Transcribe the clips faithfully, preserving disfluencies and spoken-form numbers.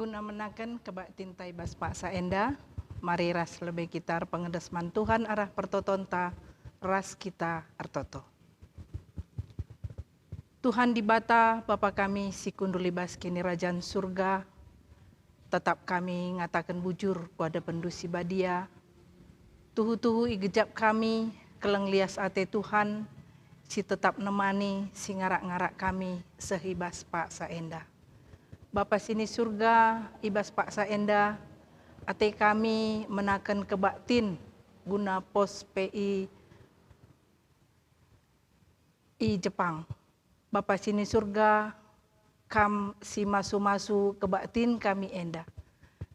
Guna menaken kebaktinta i bas paksa enda, mari ras lebe kita erpengedes man Tuhan arah pertotonta, ras kita ertoto. Tuhan Dibata, Bapa kami si kundul i bas Kinirajan Surga, tetap kami ngataken bujur ku adepenNdu si badia. Tuhu-tuhu igejap kami keleng lias ate Tuhan, si tetap nemani, si ngarak-ngarak kami seh i bas paksa enda. Bapa si ni Surga, i bas paksa enda, ate kami menaken kebaktin guna pos P I i Jepang. Bapa si ni Surga, Kam si masu-masu kebaktin kami enda.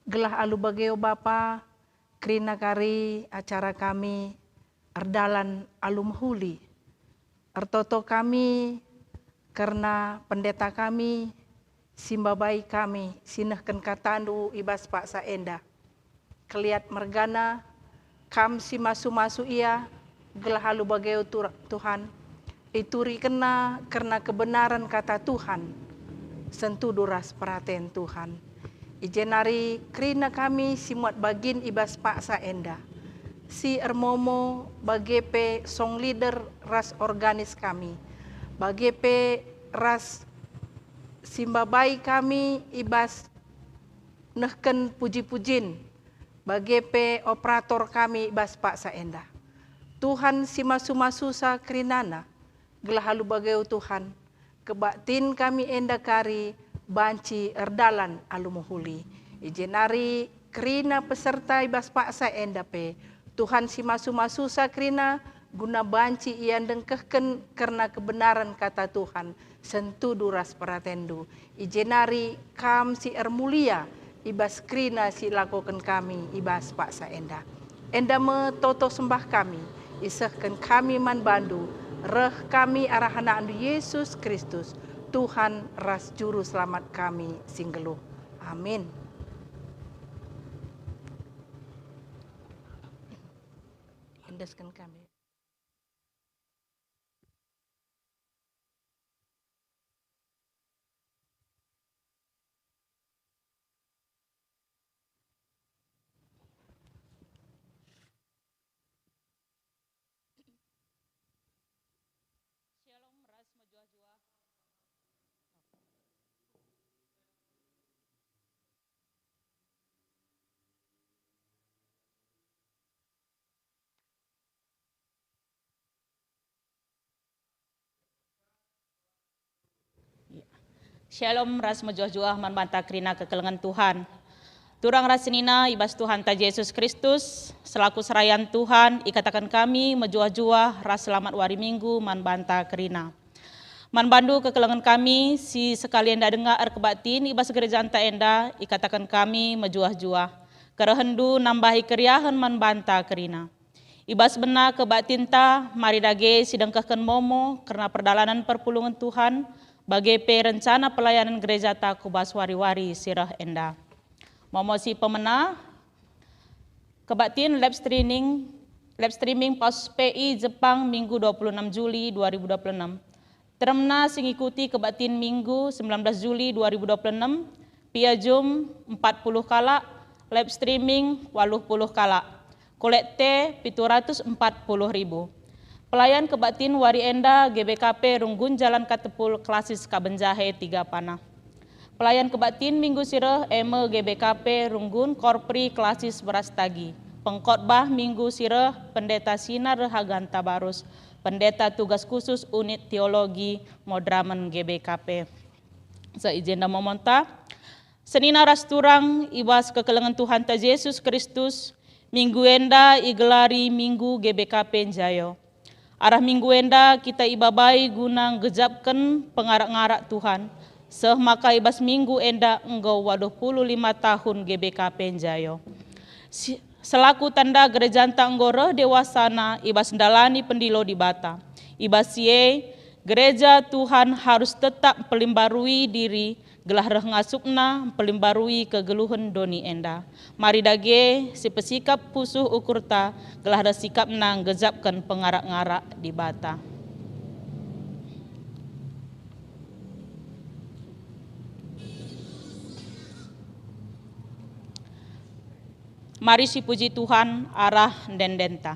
Gelah alu bage, o Bapa, kerina kari acara kami erdalan alu mehuli. Ertoto kami kerna pendeta kami, si mbabai kami, si nehken kataNdu i bas paksa enda. Keliat mergana, Kam si masu-masu ia, gelah alu bage, o Tur-, Tuhan, iturikenna kerna kebenaren kata Tuhan, sentudu ras peraten Tuhan. I je nari kerina kami si muat bagin i bas paksa enda, si ermomo bage pe song leader ras organis kami, bage pe ras si mbabai kami i bas nehken puji-pujin, bage pe operator kami i bas paksa enda. Tuhan si masu-masusa kerinana, gelah alu bage, o Tuhan, kebaktin kami enda kari banci erdalan alu mehuli. I je nari kerina peserta i bas paksa enda pe, Tuhan si masu-masusa kerina, guna banci ia ndengkehken kerna kebenaren kata Tuhan, sentudu ras peratenNdu. I je nari Kam si ermulia i bas kerina si ilakoken kami i bas paksa enda. Enda me toto sembah kami, isehken kami man baNdu, reh kami arah AnakNdu Yesus Kristus, Tuhan ras Juru Selamat kami si nggeluh. Amin. Endesken kami. Shalom ras mejuah-juah. Shalom ras mejuah-juah man banta kerina kekelengen Tuhan. Turang ras senina i bas Tuhanta Jesus Kristus, selaku serayan Tuhan, ikataken kami mejuah-juah ras selamat wari Minggu man banta kerina. Man bandu kekelengen kami si sekali enda denga erkebaktin i bas gerejanta enda, ikataken kami mejuah-juah. Kerehenndu nambahi keriahen man banta kerina. I bas bena kebaktinta, mari dage sidengkehken momo kerna perdalanen perpulungen Tuhan, bage pe rencana pelayanen gerejata ku bas wari-wari si reh enda. Momo si pemena, kebaktin live streaming, live streaming pos P I Jepang Minggu dua puluh enam Juli dua ribu dua puluh enam. Teremna si ngikuti kebaktin Minggu sembilan belas Juli dua ribu dua puluh enam, pia jum empat puluh kalak, live streaming waluh puluh kalak, kolekte pitu ratus empat puluh ribu. Pelayan kebaktin wari enda G B K P Runggun Jalan Katepul, Klasis Kaben Jahe, Tiga Panah. Pelayan kebaktin minggu si reh e me G B K P Runggun, Korpri, Klasis Berastagi. Pengkotbah minggu si reh, Pendeta Sinar Rehaganta Barus, Pendeta Tugas Khusus Unit Teologi Madramen G B K P. Seh i jenda momonta, senina ras turang i bas kekelengen Tuhanta Jesus Kristus, minggu enda igelari Minggu G B K P Njayo. Arah minggu enda kita ibabai guna nggejapken pengarak-ngarak Tuhan, seh maka i bas minggu enda enggo waluh puluh lima tahun G B K P Njayo. Si-, selaku tanda gerejanta enggo reh dewasana i bas ndalani pendilo Dibata. I bas si e, gereja Tuhan harus tetap mpelimbarui diri gelah reh ngasupna mpelimbarui kegeluhen doni enda. Mari dage sipesikap pusuh ukurta gelah reh sikapna nggejapken pengarak-ngarak Dibata. Mari sipuji Tuhan arah ende-endenta.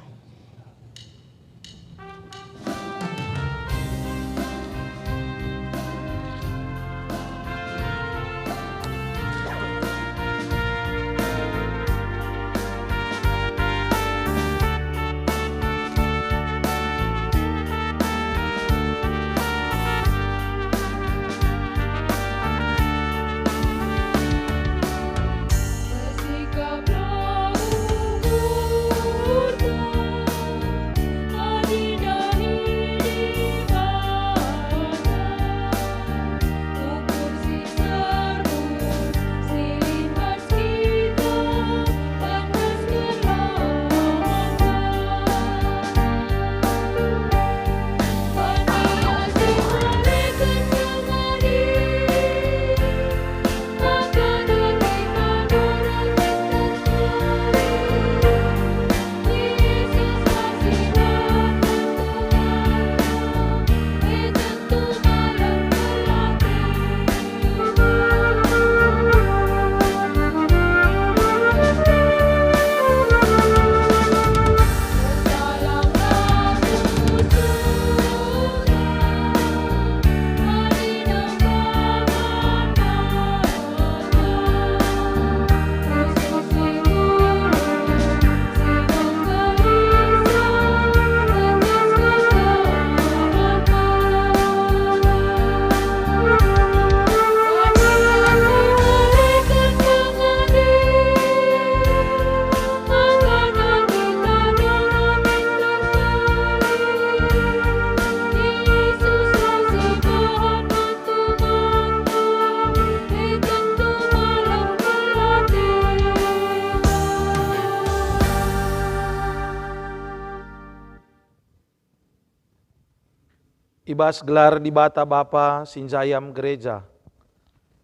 I bas gelar Dibata Bapa si njayam gereja,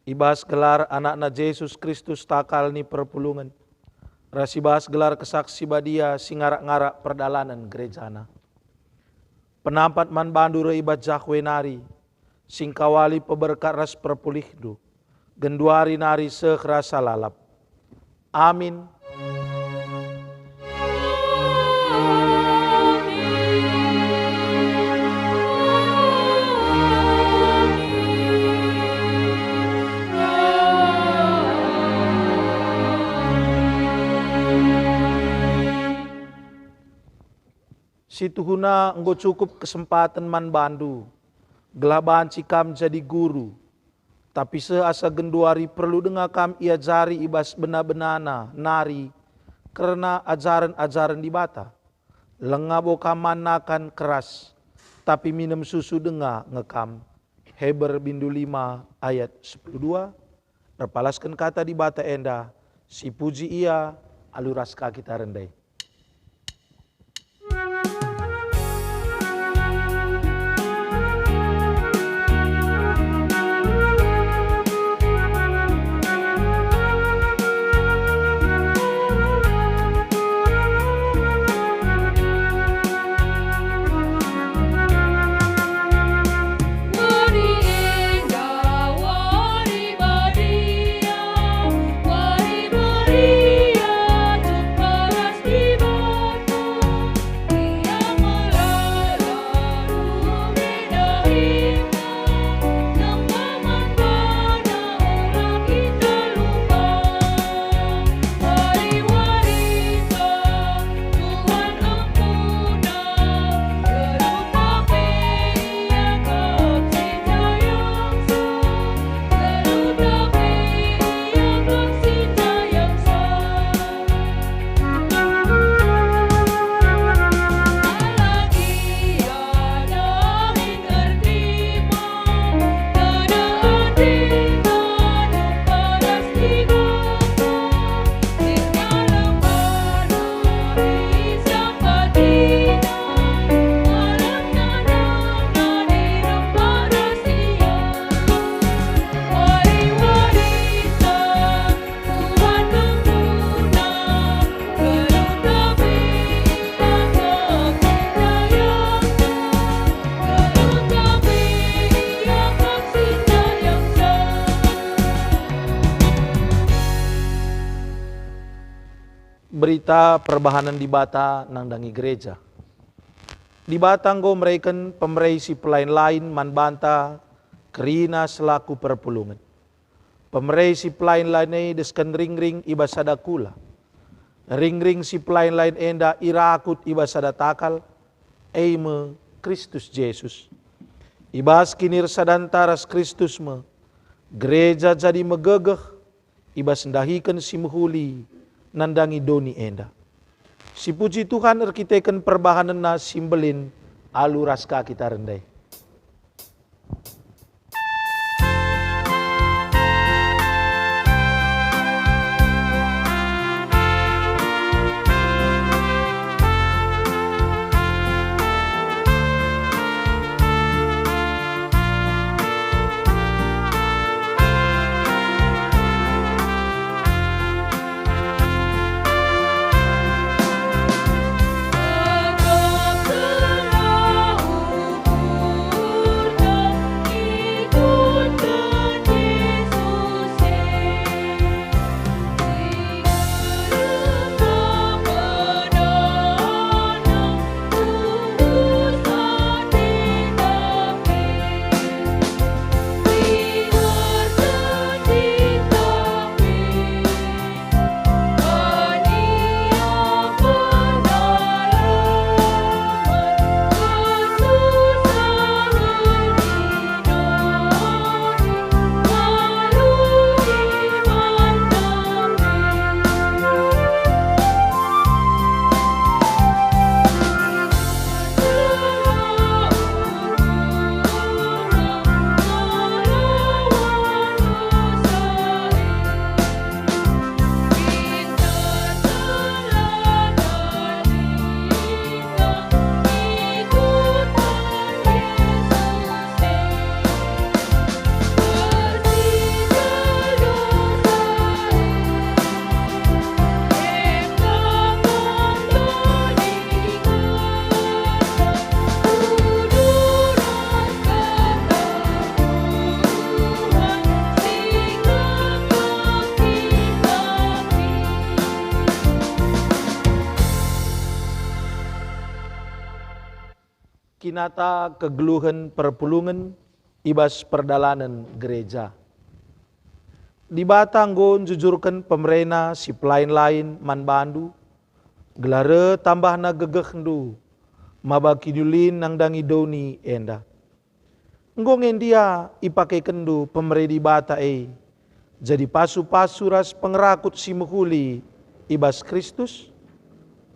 i bas gelar AnakNa Jesus Kristus takal ni perpulungen, ras i bas gelar Kesah Si Badia si ngarak-ngarak perdalanen gerejana. Penampat man bandu reh i bas Jahwe nari, si engkawali peberkat ras perpulihndu, genduari nari seh rasa lalap. Amin. Si tuhuna enggo cukup kesempaten man bandu, gelah banci kam jadi guru. Tapi seh asa genduari perlu denga kam iajari i bas bena-benana nari kerna ajaren-ajaren Dibata. Langa bo kam man nakan keras, tapi minem susu denga nge kam. Heber bindu lima ayat sepuluh dua, erpalasken kata Dibata enda, sipuji Ia alu ras ka kita rende. Berita perbahanen Dibata nandangi gereja. Dibata enggo mereken pemere si pelain-lain man banta kerina selaku perpulungen. Pemere si pelain-lain e desken ringring i bas sada kula. Ringring si pelain-lain enda irakut i bas sada takal, e me Kristus Jesus. I bas kinirsadanta ras Kristus me, gereja jadi megegeh i bas ndahiken si mehuli nandangi doni enda. Sipuji Tuhan erkiteken perbahanenna si mbelin alu ras ka kita rende. Kinata kegeluhen perpulungen i bas perdalanen gereja. Dibata enggo njujurken pemereNa si pelain-lain man bandu, gelah reh tambahna gegehndu maba kiniulin nandangi doni enda. Enggo nge ndia ipakekenndu pemere Dibata e jadi pasu-pasu ras pengerakut si mehuli i bas Kristus?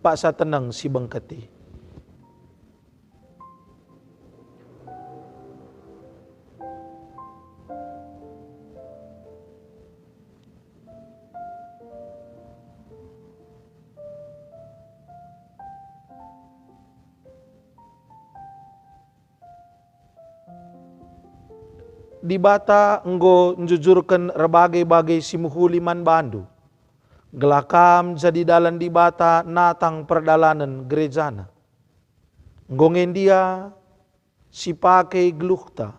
Paksa teneng si bengket e. Dibata enggo njujurken erbage-bage si mehuli man bandu, gelah kam jadi dalan Dibata natang perdalanen gerejaNa. Enggo nge ndia si pake geluhta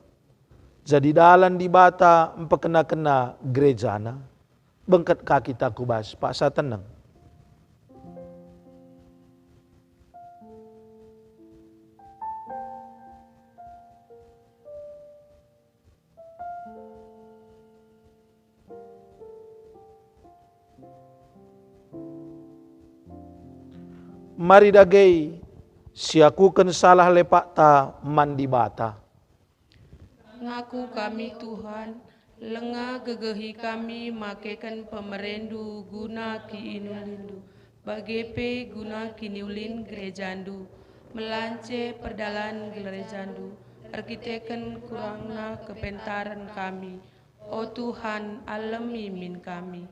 jadi dalan Dibata mpekena-kena gerejaNa? Bengket ka kita ku bas paksa teneng. Mari dage siakuken salah lepakta man Dibata. Ngaku kami, Tuhan, lenga gegehi kami makeken pemereNdu guna kiniulinNdu, bage pe guna kiniulin gerejaNdu, melance perdalan gerejaNdu, erkiteken kurangna kepentaren kami. O Tuhan, alemi min kami.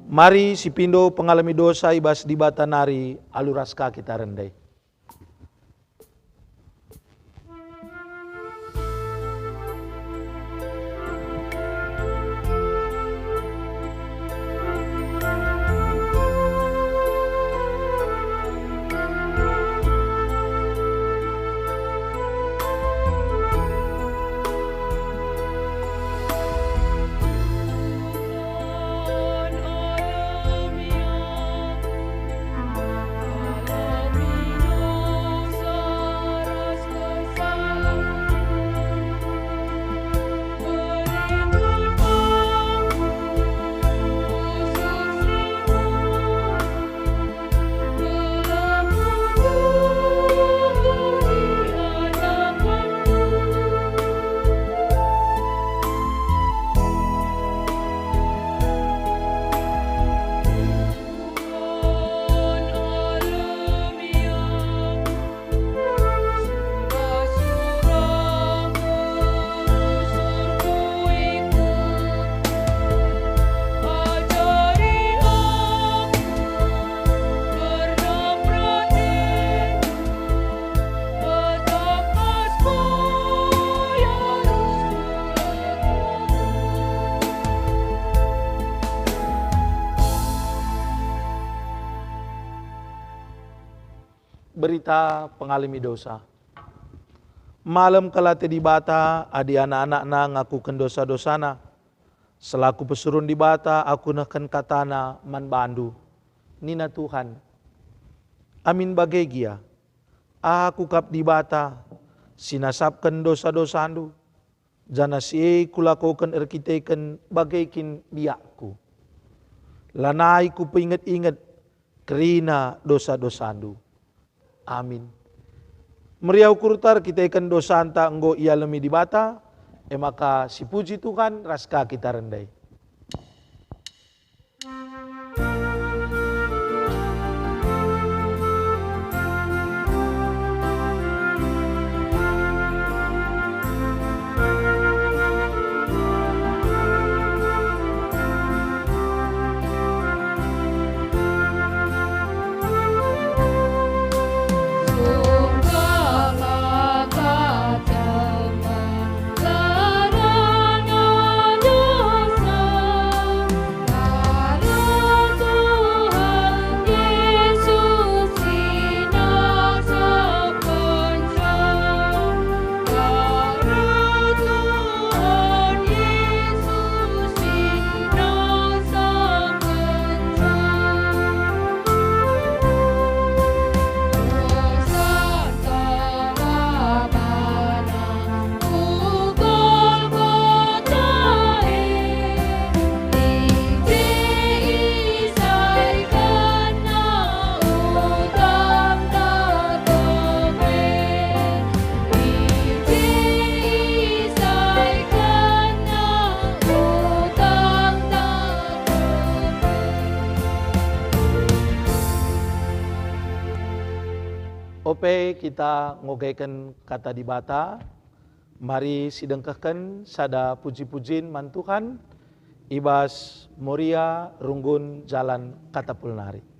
Mari sipindo pengalemi dosa i bas Dibata nari alu ras ka kita rende. Berita pengalemi dosa. Malem kal ate Dibata adi anak-anakNa ngakuken dosa-dosana. Selaku pesuruhen Dibata aku nehken kataNa man bandu. Nina Tuhan, "Amin bage gia, Aku kap Dibata si nasapken dosa-dosandu, janah si e kulakoken erkiteken bage kin biakku. Lanai kupeinget-inget kerina dosa-dosandu." Amin. Meriah ukurta erkiteken dosanta enggo ialemi Dibata, e maka sipuji Tuhan ras ka kita rende. Ope kita ngogeken Kata Dibata, mari sidengkehken sada puji-pujin man Tuhan i bas Moria Runggun Jalan Katapul nari.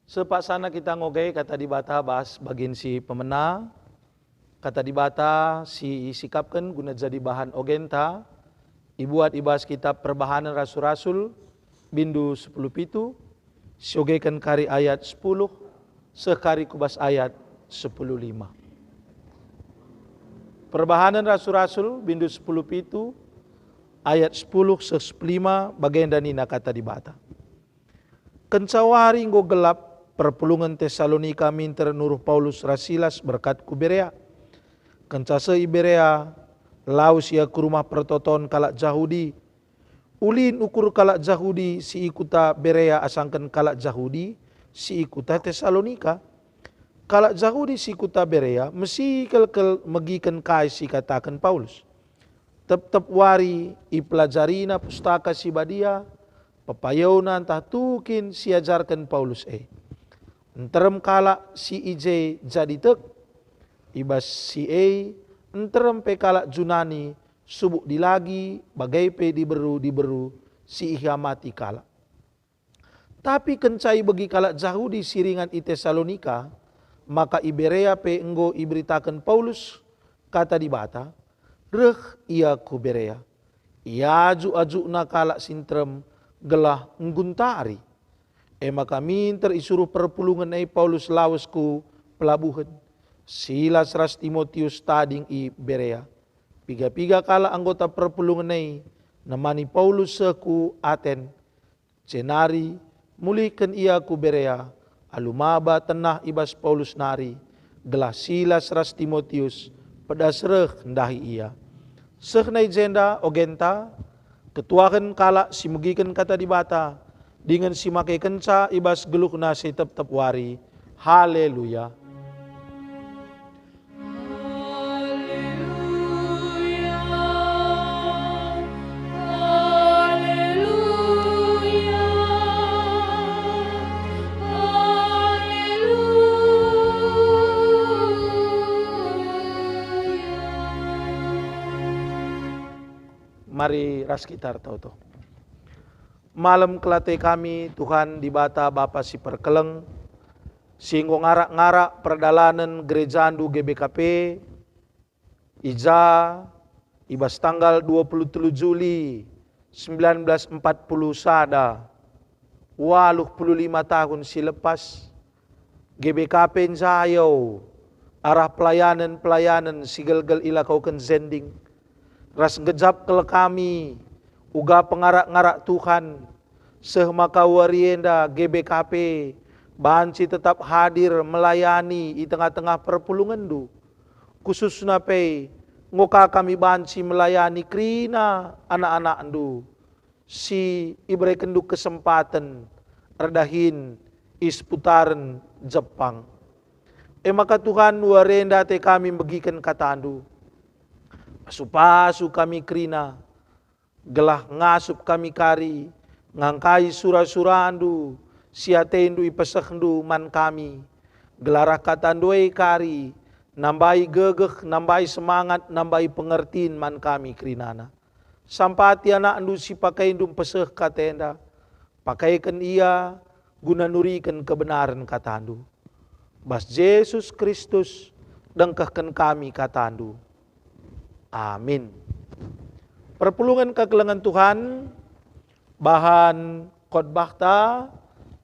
Sepaksana kita ngoge Kata Dibata bas bagin si pemena. Kata Dibata si isikapken guna jadi bahan ogenta ibuat i bas kitab Perbahanen Rasul-Rasul, bindu sepuluh pitu, siogeken kari ayat sepuluh seh kari ku bas ayat sepuluh lima. Perbahanen Rasul-Rasul, bindu sepuluh pitu, ayat sepuluh seh sepuluh lima, bagenda nina Kata Dibata. Kenca wari enggo gelap, perpulungen Tesalonika minter nuruh Paulus ras Silas berkat ku Berea. Kenca seh i Berea, lawes ia ku rumah pertoton kalak Jahudi. Ulin ukur kalak Jahudi si i kuta Berea asangken kalak Jahudi si i kuta Tesalonika. Kalak Jahudi si i kuta Berea mesikel kal megiken kai si ikataken Paulus. Tep-tep wari ipelajarina Pustaka Si Badia, pepayona ntah tukin siajarken Paulus e. Nterem kalak si i je jadi tek. I bas si e nterem pe kalak Junani, subuk dilagi, bage pe diberu-diberu si ihiamati kalak. Tapi kenca ibegi kalak Jahudi si ringan i Tesalonika maka i Berea pe enggo iberitaken Paulus Kata Dibata, reh ia ku Berea. Iajuk-ajukna kalak si nterem gelah ngguntari. E maka minter isuruh perpulungen e Paulus lawes ku pelabuhen. Silas ras Timotius tading i Berea. Piga-piga kalak anggota perpulungen e nemani Paulus seh ku Aten, jenari mulihken ia ku Berea. Alu maba tenah i bas Paulus nari, gelah Silas ras Timotius pedas reh ndahi ia. Seh nai jenda ogenta, ketuahen kalak si megiken Kata Dibata, dingen si makekenca i bas geluhna si tep-tep wari. Haleluya! Haleluya, haleluya, haleluya. Mari ras kita ertoto. Malem kel ate kami, Tuhan Dibata Bapa si perkeleng, si enggo ngarak-ngarak perdalanen gerejaNdu G B K P, i ja, i bas tanggal dua puluh telu Juli sembilan belas empat puluh sada, waluh puluh lima tahun si lepas, G B K P njayo arah pelayanen-pelayanen si gelgel ilakoken Zending, ras nggejap kel kami uga pengarak-ngarak Tuhan, seh maka wari enda G B K P banci tetap hadir melayani i tengah-tengah perpulungenNdu. Khususna pe, enggo ka kami banci melayani kerina anak-anakNdu si iberekenNdu kesempaten erdahin i seputaren Jepang. E maka Tuhan, wari enda ate kami megiken KataNdu. Pasu-pasu kami kerina, gelah ngasup kami kari ngangkai sura-suraNdu si ateNdu ipesehndu man kami, gelah reh KataNdu e kari nambai gegeh, nambai semangat, nambai pengertin man kami kerinana. Sampati anakNdu si pakaiNdu mpeseh kata enda, pakaiken ia guna nuriken kebenaren KataNdu. Bas Jesus Kristus dengkehken kami KataNdu. Amin. Perpulungen kekelengen Tuhan, bahan khotbahta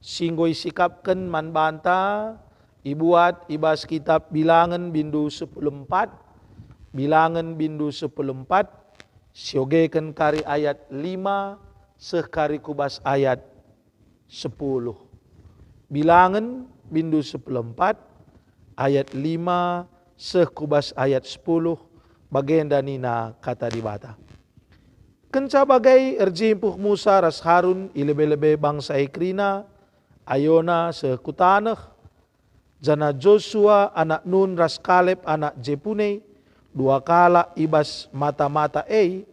si enggo isikapken man banta ibuat i bas kitab Bilangen bindu sepuluh empat, Bilangen bindu sepuluh empat, siogeken kari ayat lima seh kari ku bas ayat sepuluh. Bilangen bindu sepuluh empat, ayat lima seh ku bas ayat sepuluh, bagenda nina Kata Dibata. Kenca bage erjimpuh Musa ras Harun i lebe-lebe bangsa e kerina, ayona seh ku taneh, janah Josua anak Nun ras Kaleb anak Jepune, dua kalak i bas mata-mata e,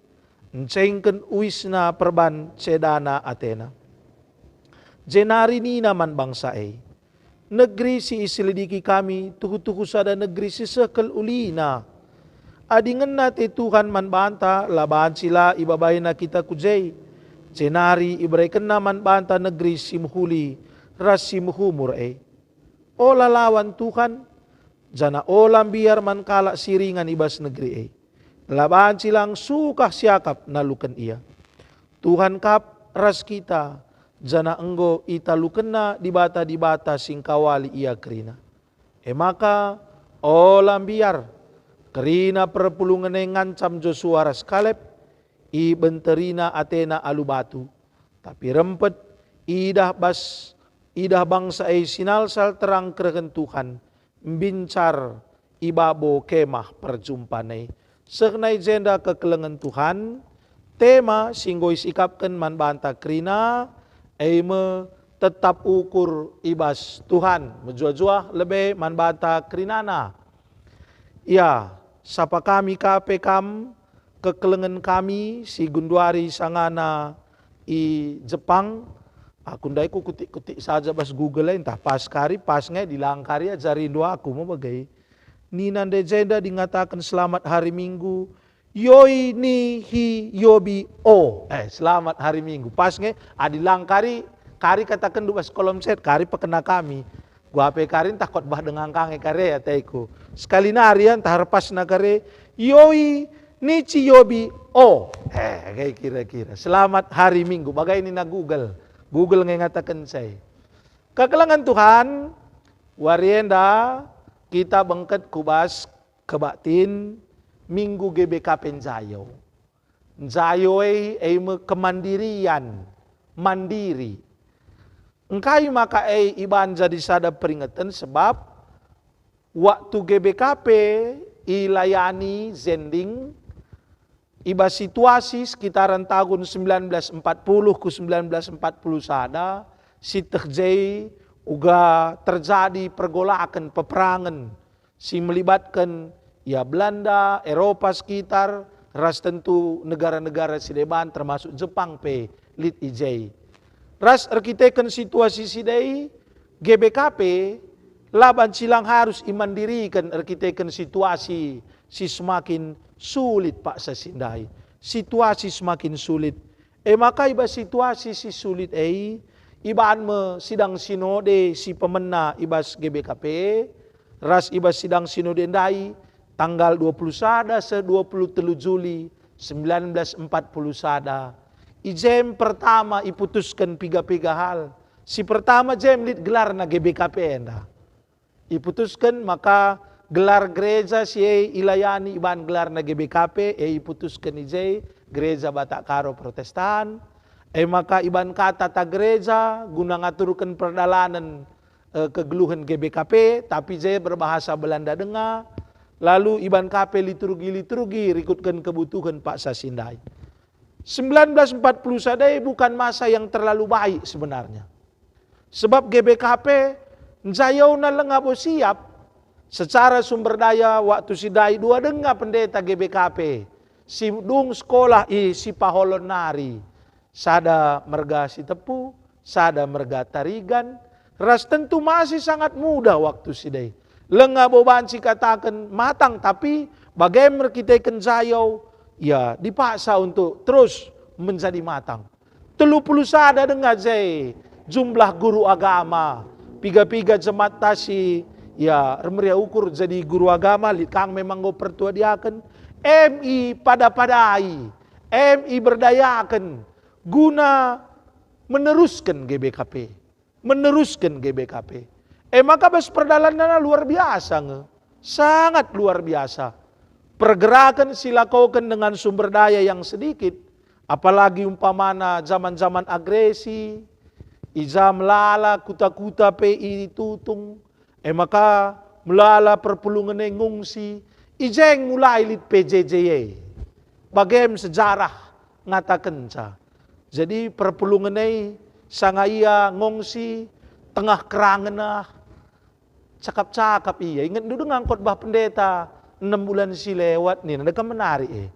encengken uisna perban cedana atena. Jenari nina man bangsa e, "Negeri si iselidiki kami tuhu-tuhu sada negeri si seh kal ulina. Adi ngena ate Tuhan man banta, la banci la ibabaina kita ku je, jenari iberekenNa man banta negeri si mehuli ras si mehumur e. Ola lawan Tuhan, janah ola mbiar man kalak si ringan i bas negeri e. La banci lang sukah siakap naluken ia. Tuhan kap ras kita, janah enggo italukenNa dibata-dibata si engkawali ia kerina. E maka, ola mbiar, kerina perpulungen e ngancam Josua ras Kaleb, ibenterina atena alu batu. Tapi rempet, idah bas, idah bangsa e sinalsal terang kerehen Tuhan, mbincar i babo kemah perjumpan e. Seh nai jenda kekelengen Tuhan, tema si enggo isikapken man banta kerina, e me tetap ukur i bas Tuhan, mejuah-juah lebe man banta kerinana. Ya, sapa kami ka pe kam, kekelengen kami si genduari sangana i Jepang. Aku ndai ku kutik-kutik saja bas Google e, ntah pas kari, pas nge dilangkari ajarindu aku me bage. Nina ndai jenda dingataken selamat hari Minggu, yoi ni hi yobi o. Eh, selamat hari Minggu. Pas nge, adi langkari, kari katakenndu bas kolom chat, kari pekena kami. Gua pe kari ntah khotbah dengan kange kare ateku. Sekali nari ntah repasna kare, yoi nici yobi o. Eh, kayak kira-kira. Selamat hari Minggu. Bagai nina Google. Google nge ngataken saya. Kekelengen Tuhan, wari enda kita bengket ku bas kebaktin Minggu G B K P Njayo. Njayo e, e me kemandirian, mandiri. Engkai maka e iban jadi sada peringeten? Sebab waktu G B K P ilayani Zending, i bas situasi sekitaran tahun sembilan belas empat puluh ku sembilan belas empat puluh sada, sieteh je uga terjadi pergolaken, peperangen si melibatken, ya, Belanda, Eropa sekitar, ras tentu negara-negara si deban, termasuk Jepang pe lit i je. Ras erkiteken situasi si dai, G B K P la banci lang harus imandiriken erkiteken situasi si semakin sulit paksa si ndai. Situasi semakin sulit. E maka i bas situasi si sulit e, iban me sidang sinode si pemena i bas G B K P, ras i bas sidang sinode ndai, tanggal dua puluh sada seh dua puluh telu Juli sembilan belas empat puluh sada, i jem pertama iputusken piga-piga hal. Si pertama jem lit gelarna G B K P enda. Iputusken maka gelar gereja si e ilayani iban gelarna G B K P, e iputusken i je Gereja Batak Karo Protestan. E maka iban kata ta gereja guna ngaturken perdalanen, eh, kegeluhen G B K P, tapi je berbahasa Belanda denga, lalu iban ka pe liturgi-liturgi rikutken kebutuhen paksa si ndai. Sembilan belas empat puluh sada e bukan masa yang terlalu baik sebenarnya. Sebab G B K P Njayo na langa bo siap. Secara sumber daya waktu si ndai dua denga pendeta G B K P si dung sekolah i Sipaholon nari. Sada merga Sitepu, sada merga Tarigan, ras tentu masih sangat muda waktu si ndai. Langa bo banci kataken matang, tapi bage me erkiteken Njayo, ya, dipaksa untuk terus menjadi matang. Telu puluh sada denga je jumlah guru agama, piga-piga jemaat ta si, ya, ermeriah ukur jadi guru agama, lit kang memang enggo pertua diaken, M I pada-padai, M I berdayaken, guna menerusken G B K P, menerusken G B K P. E maka bas perdalanenna luar biasa nge, sangat luar biasa. Pergerakan si lakoken dengan sumber daya yang sedikit, apalagi umpamana zaman-zaman agresi, i ja melala kuta-kuta pe itutung, e maka melala perpulungen e ngungsi, i je mulai lit P J J E. Bagem sejarah ngatakenca. Jadi perpulungen e sanga ia ngungsi tengah kerangen ah, cakap-cakap ia. Ingetndu denga khotbah pendeta enam bulan si lewat nina, deka menarik e.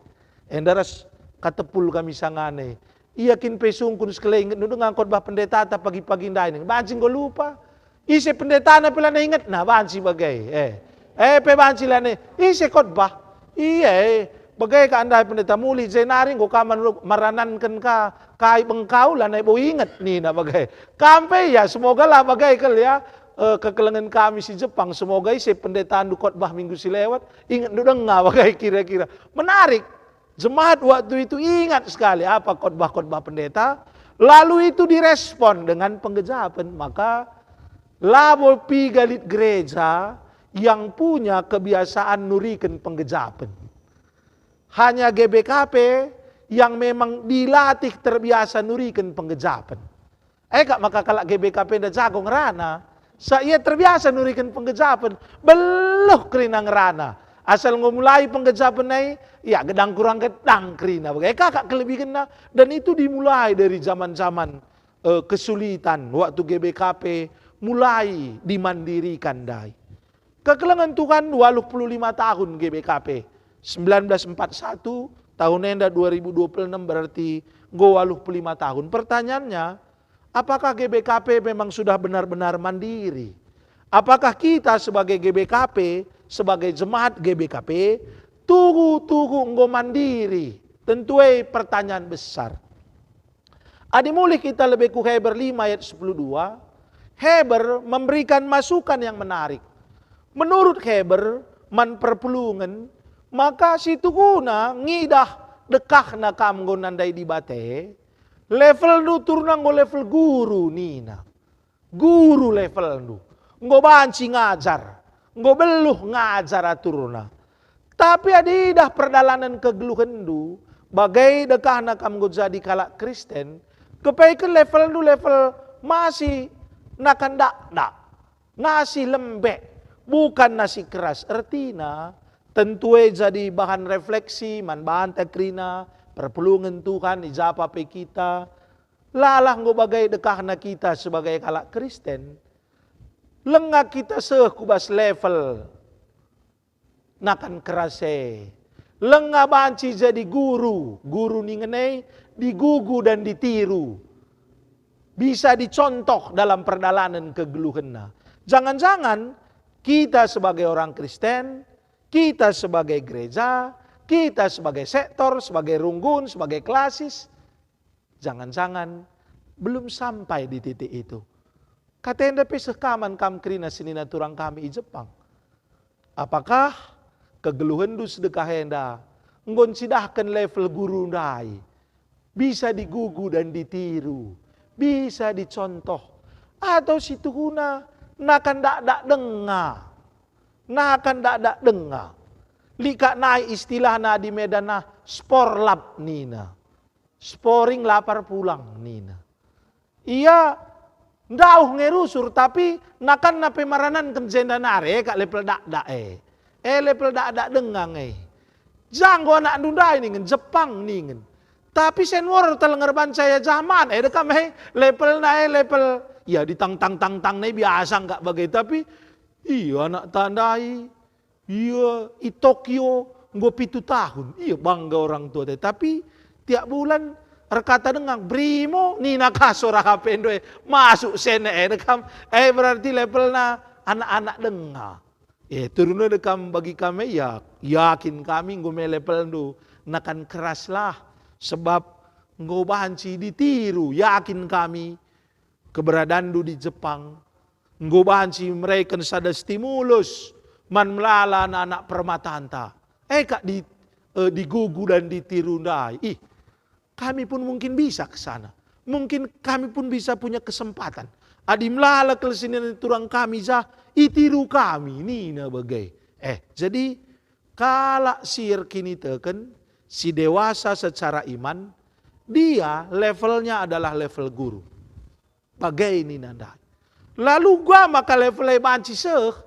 Enda ras katepul kami sangana e. Ia kin pe sungkun sekali, ingetndu denga khotbah pendeta ta pagi-pagi ndai nina. Banci enggo lupa. Ise pendetana pe lanai ingetna, banci bage. Eh. Eh, pe banci lanai. Ise khotbah? Ia, eh. Bage ka ndai pendeta mulih, jenari enggo ka manu-, marananken ka Kai bengkau lanai bo inget nina bage. Kam pe ya, semoga lah bage kal ya, eh, kekelengen kami si Jepang, semoga ise pendetandu khotbah minggu si lewat, ingetndu denga bage kira-kira. Menarik. Jemaat waktu itu ingat sekali apa khotbah-khotbah pendeta, lalu itu direspon dengan penggejapen. Maka labo piga lit gereja yang punya kebiasaan nuriken penggejapen. Hanya G B K P yang memang dilatih terbiasa nuriken penggejapen. E kak maka kalak G B K P enda jago ngerana. Sa ia terbiasa nuriken penggejapen, beluh kerina ngerana. Asal enggo mulai penggejapen nai, ya gedang kurang gedang kerina. Bage kakak kelebihenna. Dan itu dimulai dari zaman-zaman, eh, kesulitan waktu G B K P mulai dimandirikan ndai. Kekelengen Tuhan waluh puluh lima tahun G B K P. Sembilan belas empat satu, tahun enda dua ribu dua puluh enam, berarti enggo waluh puluh lima tahun. Pertanyaannya, apakah G B K P memang sudah benar-benar mandiri? Apakah kita sebagai G B K P, sebagai jemaat G B K P, tuhu-tuhu enggo mandiri? Tentu e pertanyaan besar. Adi mulih kita lebe ku Heber lima ayat sepuluh dua, Heber memberikan masukan yang menarik. Menurut Heber, man perpulungen, maka situhuna ngidah dekahna kam enggo nandai Dibata e, levelndu turna enggo level guru nina. Guru levelndu, enggo banci ngajar, enggo beluh ngajar aturna. Tapi adi idah perdalanen kegeluhenndu, bage dekahna kam enggo jadi kalak Kristen, kepeken levelndu level masih nakan dakdak, nasi lembek, bukan nasi keras. Ertina, tentu e jadi bahan refleksi man banta kerina, perpulungen Tuhan i ja pe kita, lalah enggo bage dekahna kita sebagai kalak Kristen, lenga kita seh ku bas level nakan keras e. Lenga banci jadi guru, guru ningen e digugu dan ditiru. Bisa dicontoh dalam perdalanen kegeluhenna. Jangan-jangan kita sebagai orang Kristen, kita sebagai gereja, kita sebagai sektor, sebagai runggun, sebagai klasis, jangan-jangan belum sampai di titik itu. Kata enda pe seh ka man kam kerina senina turang kami i Jepang. Apakah kegeluhenndu sedekah enda enggo ncidahken level guru ndai? Bisa digugu dan ditiru, bisa dicontoh, atau situhuna nakan dakdak denga, nakan dakdak denga. Lit kak nai istilahna di Medan nah sporlap nina. Sporing lapar pulang nina. Ia ndauh nge rusur, tapi nakanna pe marananken jenda nari, e kak level dakdak e. E level dakdak denga nge. Janggo anakndu ndai ningen, Jepang ningen. Tapi senior telenga erbahanca ia jaman, e dekam e levelna e level, ya ditang tang tang tang nai biasa nggak bage, tapi ia anakta ndai. Ia i Tokyo enggo pitu tahun, ia bangga orang tua tadi. Tapi tiap bulan erkata denga, "Brimo," nina ka sora H P ndo e, masuk sene e dekam. E berarti levelna anak-anak denga. E turun e dekam bagi kami, ya, yakin kami enggo me levelndu, nakan keraslah, sebab enggo banci ditiru, yakin kami. Keberadanndu di Jepang enggo banci mereken sada stimulus man melala anak-anak permatanta. E kak di, eh, digugu dan ditiru ndai. Ih, kami pun mungkin bisa ke sana. Mungkin kami pun bisa punya kesempatan. Adi melala kal senina turang kami jah, itiru kami, nina bage. Eh, jadi kalak si erkiniteken, si dewasa secara iman, dia levelnya adalah level guru. Bage nina ndai. Lalu uga maka level e banci seh,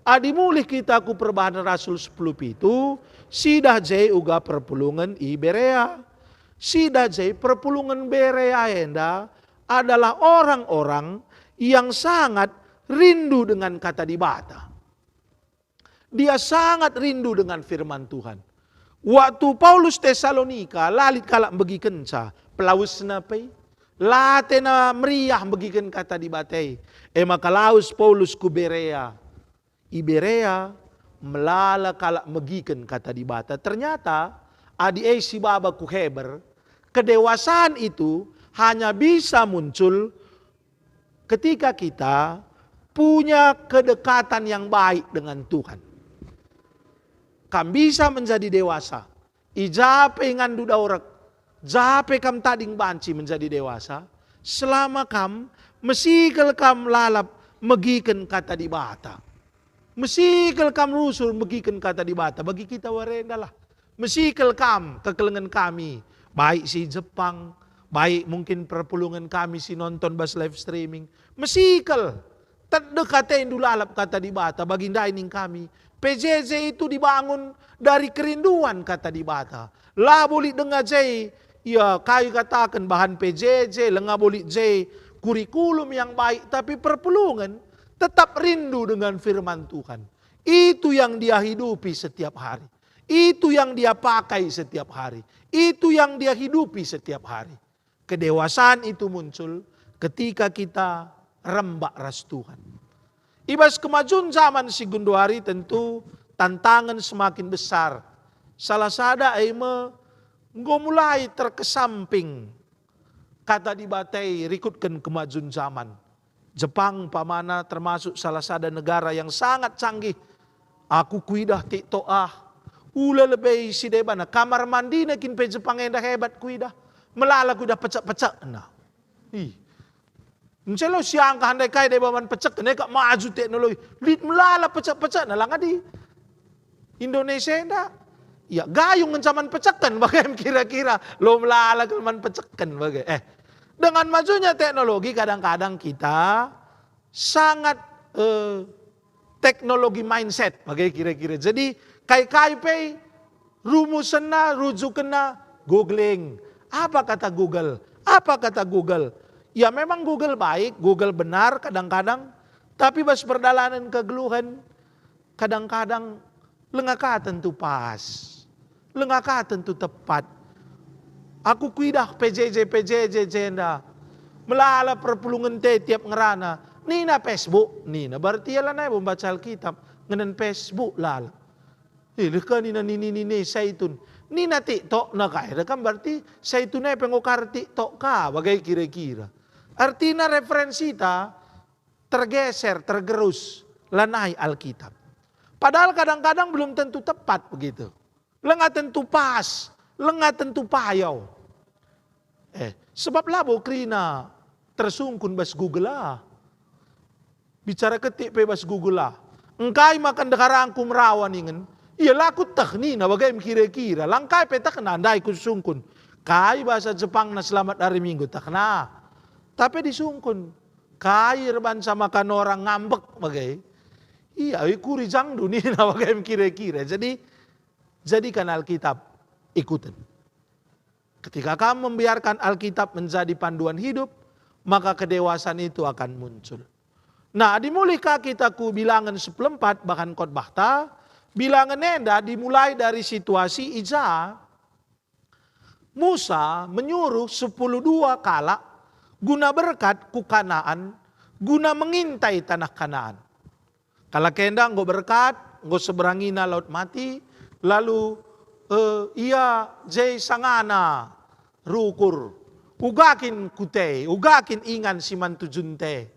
adi mulih kita ku Perbahanen Rasul sepuluh pitu, sidah je uga perpulungen i Berea. Sidah je perpulungen Berea enda adalah orang-orang yang sangat rindu dengan Kata Dibata. Dia sangat rindu dengan firman Tuhan. Waktu Paulus Tesalonika, la lit kalak mbegikenca, pelawesna pe, la atena meriah mbegiken Kata Dibata e. E maka lawes Paulus ku Berea. I Berea, melala kalak megiken Kata Dibata. Ternyata, adi e sibaba ku Heber, kedewasaan itu hanya bisa muncul ketika kita punya kedekatan yang baik dengan Tuhan. Kam bisa menjadi dewasa, i ja pe inganndu daurek, ja pe kam tading banci menjadi dewasa, selama kam mesikel kam lalap megiken Kata Dibata. Mesikel kam rusur megiken Kata Dibata bagi kita wari enda lah. Mesikel kam kekelengen kami, baik si Jepang, baik mungkin perpulungen kami si nonton bas live streaming. Mesikel, tedeh atendu lalap Kata Dibata, bagi ndai ning kami. P J J itu dibangun dari kerinduan Kata Dibata. Labo lit denga je, ya, kai kataken bahan P J J, langa bo lit je kurikulum yang baik, tapi perpulungen tetap rindu dengan firman Tuhan. Itu yang dia hidupi setiap hari. Itu yang dia pakai setiap hari. Itu yang dia hidupi setiap hari. Kedewasaan itu muncul ketika kita rembak ras Tuhan. I bas kemajun zaman si genduari tentu tantangen semakin besar. Salah sada e me enggo mulai terkesamping Kata Dibata e rikutken kemajun zaman. Jepang umpamana termasuk salah sada negara yang sangat canggih. Aku kuidah TikTok ah. Ula lebe si debana, kamar mandina kin pe Jepang enda hebat kuidah. Melala kuidah pecek-pecekna. Ih. Encelo siangkah ndai kai deba man pecek, ndai kap maju teknologi. Lit melala pecek-pecekna, langa di Indonesia enda. Ya, gayung ngenca man peceken bage kira-kira. Lo melala kal man peceken bage. Eh, dengan majunya teknologi kadang-kadang kita sangat, eh, teknologi mindset bage kira-kira. Jadi kai-kai pe rumusenna, rujukenna googling. Apa kata Google? Apa kata Google? Ya memang Google baik, Google benar kadang-kadang. Tapi bas perdalanen kegeluhen, kadang-kadang lenga ka tentu pas, lenga ka tentu tepat. Aku kuidah P J J, P J J jenda. Melala perpulungen te tiap ngerana. Nina Facebook, nina. Berarti ia lanai bo mbaca Alkitab. Ngenen Facebook lalap. Eh, leh ka nina nini-nini Saitun. Nina TikTok na kai, kan berarti Saitun e pe enggo kar TikTok ka, bage kira-kira. Artina referensita tergeser, tergerus, lanai Alkitab. Padahal kadang-kadang belum tentu tepat begitu. Lenga tentu pas, lenga tentu payau. Eh, sebab labo kerina tersungkun bas Google ah. Bicara ketik pe bas Google ah. Engkai maka ndeharangku merawa ningen? Ia la kueteh nina bage me kira-kira. Langkai pe tehna ndai kusungkun. Kai bahasa Jepangna selamat hari Minggu tehna. Tapi disungkun. Kai erbanca maka Nora ngambek bage? Ia, ikuri jangdu nina bage me kira-kira. Jadi, jadikan Alkitab ikuten. Ketika kam membiarkan Alkitab menjadi panduan hidup, maka kedewasaan itu akan muncul. Nah, adi mulih ka kita ku Bilangen sepuluh empat bahan khotbahta, Bilangen enda dimulai dari situasi i ja Musa menyuruh sepuluh dua kalak guna berkat ku Kanaan, guna mengintai tanah Kanaan. Kalak enda enggo berkat, enggo seberangina Laut Mati, lalu, eh, ia je sangana rukur, uga kin kute, uga kin ingan si man tujunta.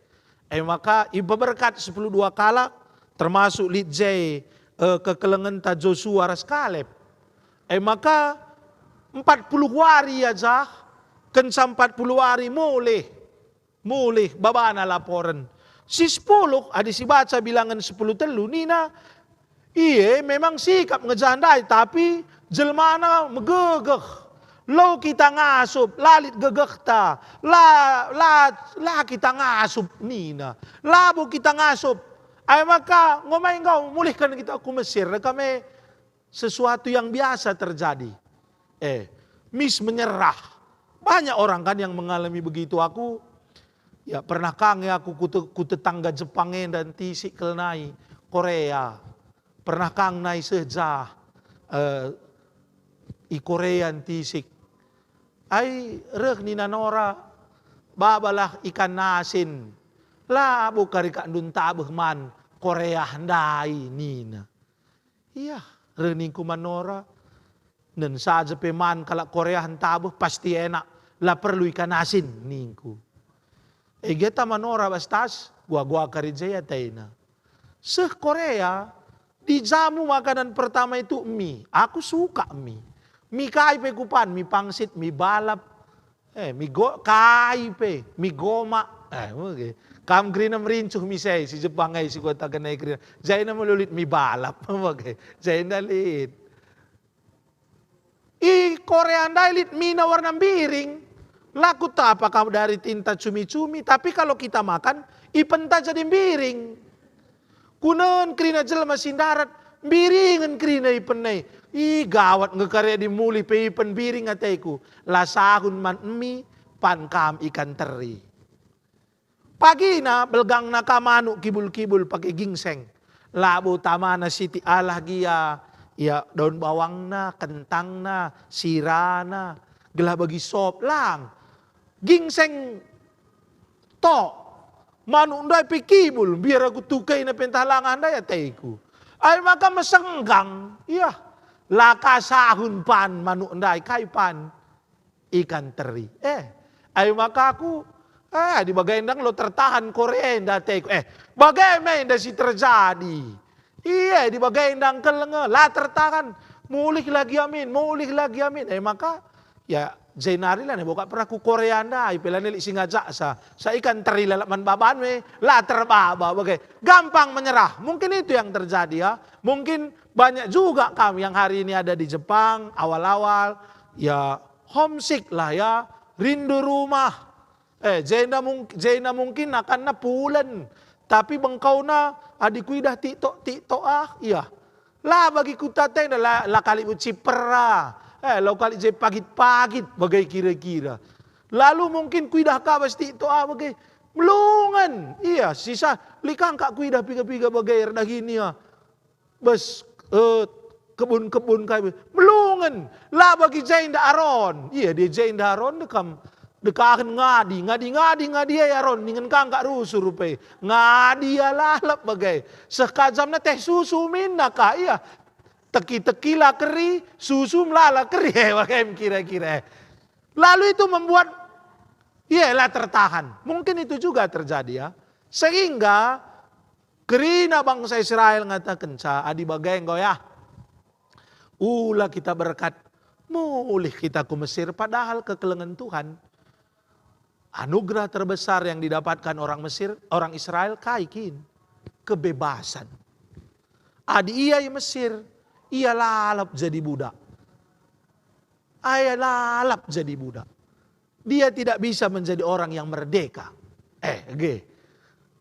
E maka ipeberkat sepuluh dua kalak, termasuk lit je, eh, kekelengenta Josua ras Kaleb. E maka empat puluh wari ia jah, kenca empat puluh wari mulih, mulih babana laporen. Si sepuluh, adi sibaca Bilangen sepuluh telu nina, Ie memang sikap nge jah ndai, tapi jelmana megegeh. Lo kita ngasup, la lit gegehta, la, la, la kita ngasup nina. Labo kita ngasup. Ai maka ngomai enggo mulihken kita ku Mesir, kami sesuatu yang biasa terjadi. Eh, mis menyerah. Banyak orang kan yang mengalami begitu. Aku, ya, pernah ka nge aku ku te-, ku tetangga Jepang enda ntisik kal nai Korea. Pernah ka nge nai seh jah, eh, i Korea ntisik. Ai reh nina Nora, "Babalah ikan asin. Labo kari kak ndun tabeh man Korea ndai," nina. Iya, reh ningku man Nora. Nen saja pe man kalak Korea ntabeh pasti enak. La perlu ikan asin, ningku. Ege ta manora bas tas, gua-gua kari je atena. Seh Korea, dijamu makanan pertama itu mie. Aku suka mie. Mie kai pe kupan, mie pangsit, mie balap, eh, mie go-, kai pe, mie gomak. Eh, oke. Kam kerina merincuh mie sai, si Jepang ai, si kota kenai kerina. Jaina melulit mie balap. Oke. Jaina lit. I Korea ndai lit mina warna mbiring. La kueteh apakah dari tinta cumi-cumi, tapi kalau kita makan, ipenta jadi mbiring. Kunen kerina jelma si ndarat, mbiringen kerina ipen e. I gawat nge kari adi mulih pe ipen mbiring ateku. La sahun man mie, pan kam ikan teri. Pagina belgangna ka manuk kibul-kibul pake gingseng. Labo tamana sitik alah gia, ia daun bawangna, kentangna, sirana, gelah bagi sop, lang. Gingseng tok. Manuk ndai pe kibul, mbiar aku tukaina pe ntah langah ndai ateku. Ai maka mesenggang, iah. La ka sahun pan manuk ndai, kai pan? Ikan teri. Eh, ai maka aku, eh, adi bage enda enggo tertahan Korea enda ateku. Eh, bage me enda si terjadi. Iya, adi bage enda engkel nge, la tertahan. Mulih lagi amin, mulih lagi amin. Eh, maka, ya, jenari la nebo kap pernah ku Korea ndai, pe la nelik si ngajaksa. Sa ikan teri lalap man baban me, la terbaba bage. Gampang menyerah. Mungkin itu yang terjadi, ya. Mungkin banyak juga kami yang hari ini ada di Jepang, awal-awal, ya, homesick lah ya, rindu rumah. Eh, jenda mung-, jenda mungkin akanna pulen, tapi bengkauna adi kuidah TikTok, TikTok ah, iya. La bagi kutatenda la, la kali uci pera. Eh, lau kali je pagit-pagit bagai kira-kira. Lalu mungkin kuidah ka bas TikTok ah bagai melungen. Iya, sisa lit kang kak kuidah piga-piga bagai erdahin ia. Bas, eh, kebun-kebun kai, melungen, la bagi jenda Aron. Iya, dia jenda Aron dekam, dekahen ngadi, ngadi, ngadi, ngadi ai Aron, ningen kangkak rusu rupe. Ngadi ia lalap bagai. Seh ka jamna teh susu minna ka, iya. Teki-teki la keri, susu melala keri, eh, bagai kira-kira. Lalu itu membuat ia la tertahan. Mungkin itu juga terjadi, ya. Sehingga kerina bangsa Israel ngatakenca, "Adi bage enggo ya, ula kita berkat, mulih kita ku Mesir," padahal kekelengen Tuhan. Anugerah terbesar yang didapatkan orang Mesir, orang Israel kai kin? Kebebasan. Adi ia i Mesir, ia lalap jadi budak. Ia lalap jadi budak. Dia tidak bisa menjadi orang yang merdeka. Eh, ge.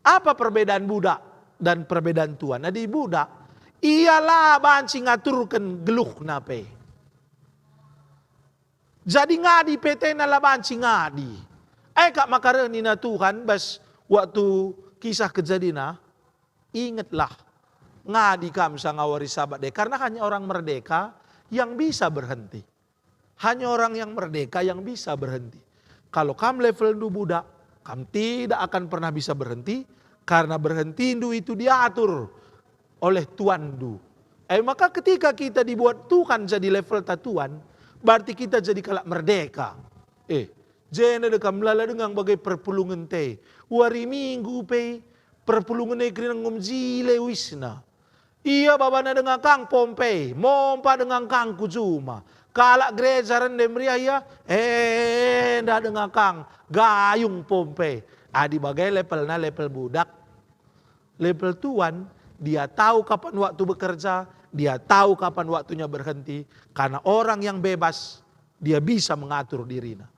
Apa perbedaan budak dan perbedaan tuan? Adi budak, ia la banci ngaturken geluhna pe. Jadi ngadi pe tena la banci ngadi. Eh, kak maka reh nina Tuhan bas waktu Kisah Kejadina, ingetlah, ngadi kam sanga wari Sabat deh, karena hanya orang merdeka yang bisa berhenti. Hanya orang yang merdeka yang bisa berhenti. Kalau kam levelndu budak, kam tidak akan pernah bisa berhenti, karena berhentindu itu diatur oleh tuanndu. Eh, maka ketika kita dibuat Tuhan jadi level ta tuan, berarti kita jadi kalak merdeka. Eh, jenda dekam lala denga bagai perpulungen te. Wari Minggu pe perpulungen e kerina ngumjile uisna. Ia babana denga kang Pompei, mompa denga kang ku juma. Kalak gereja rende meriah ia, enda denga kang gayung Pompei. Adi bage levelna level budak. Level tuan, dia tahu kapan waktu bekerja, dia tahu kapan waktunya berhenti. Karena orang yang bebas, dia bisa mengatur dirina.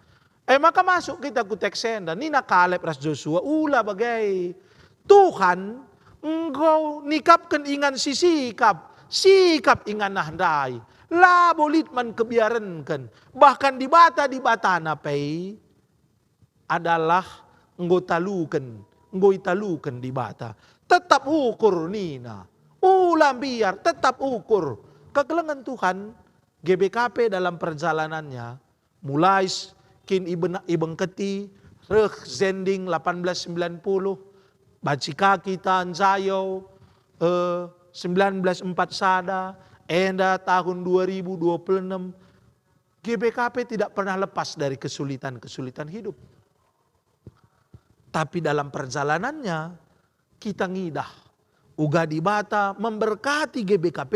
Eh, maka masuk kita ku teks enda. Nina Kaleb ras Josua, ula bage. Tuhan enggo nikapken ingan si sikap, sikap ingan nah ndai. Labo lit man kebiarenken. Bahkan dibata-dibatana pe adalah enggo taluken, enggo italuken Dibata. Tetap ukur nina. Ula mbiar, tetap ukur. Kekelengen Tuhan, G B K P dalam perjalanannya, mulai s-, kin iben-, ibengketi, reh zending delapan belas sembilan puluh, banci ka kita njayo, eh, sembilan belas empat sada, enda tahun dua ribu dua puluh enam, G B K P tidak pernah lepas dari kesulitan-kesulitan hidup. Tapi dalam perjalanannya, kita ngidah uga Dibata memberkati G B K P,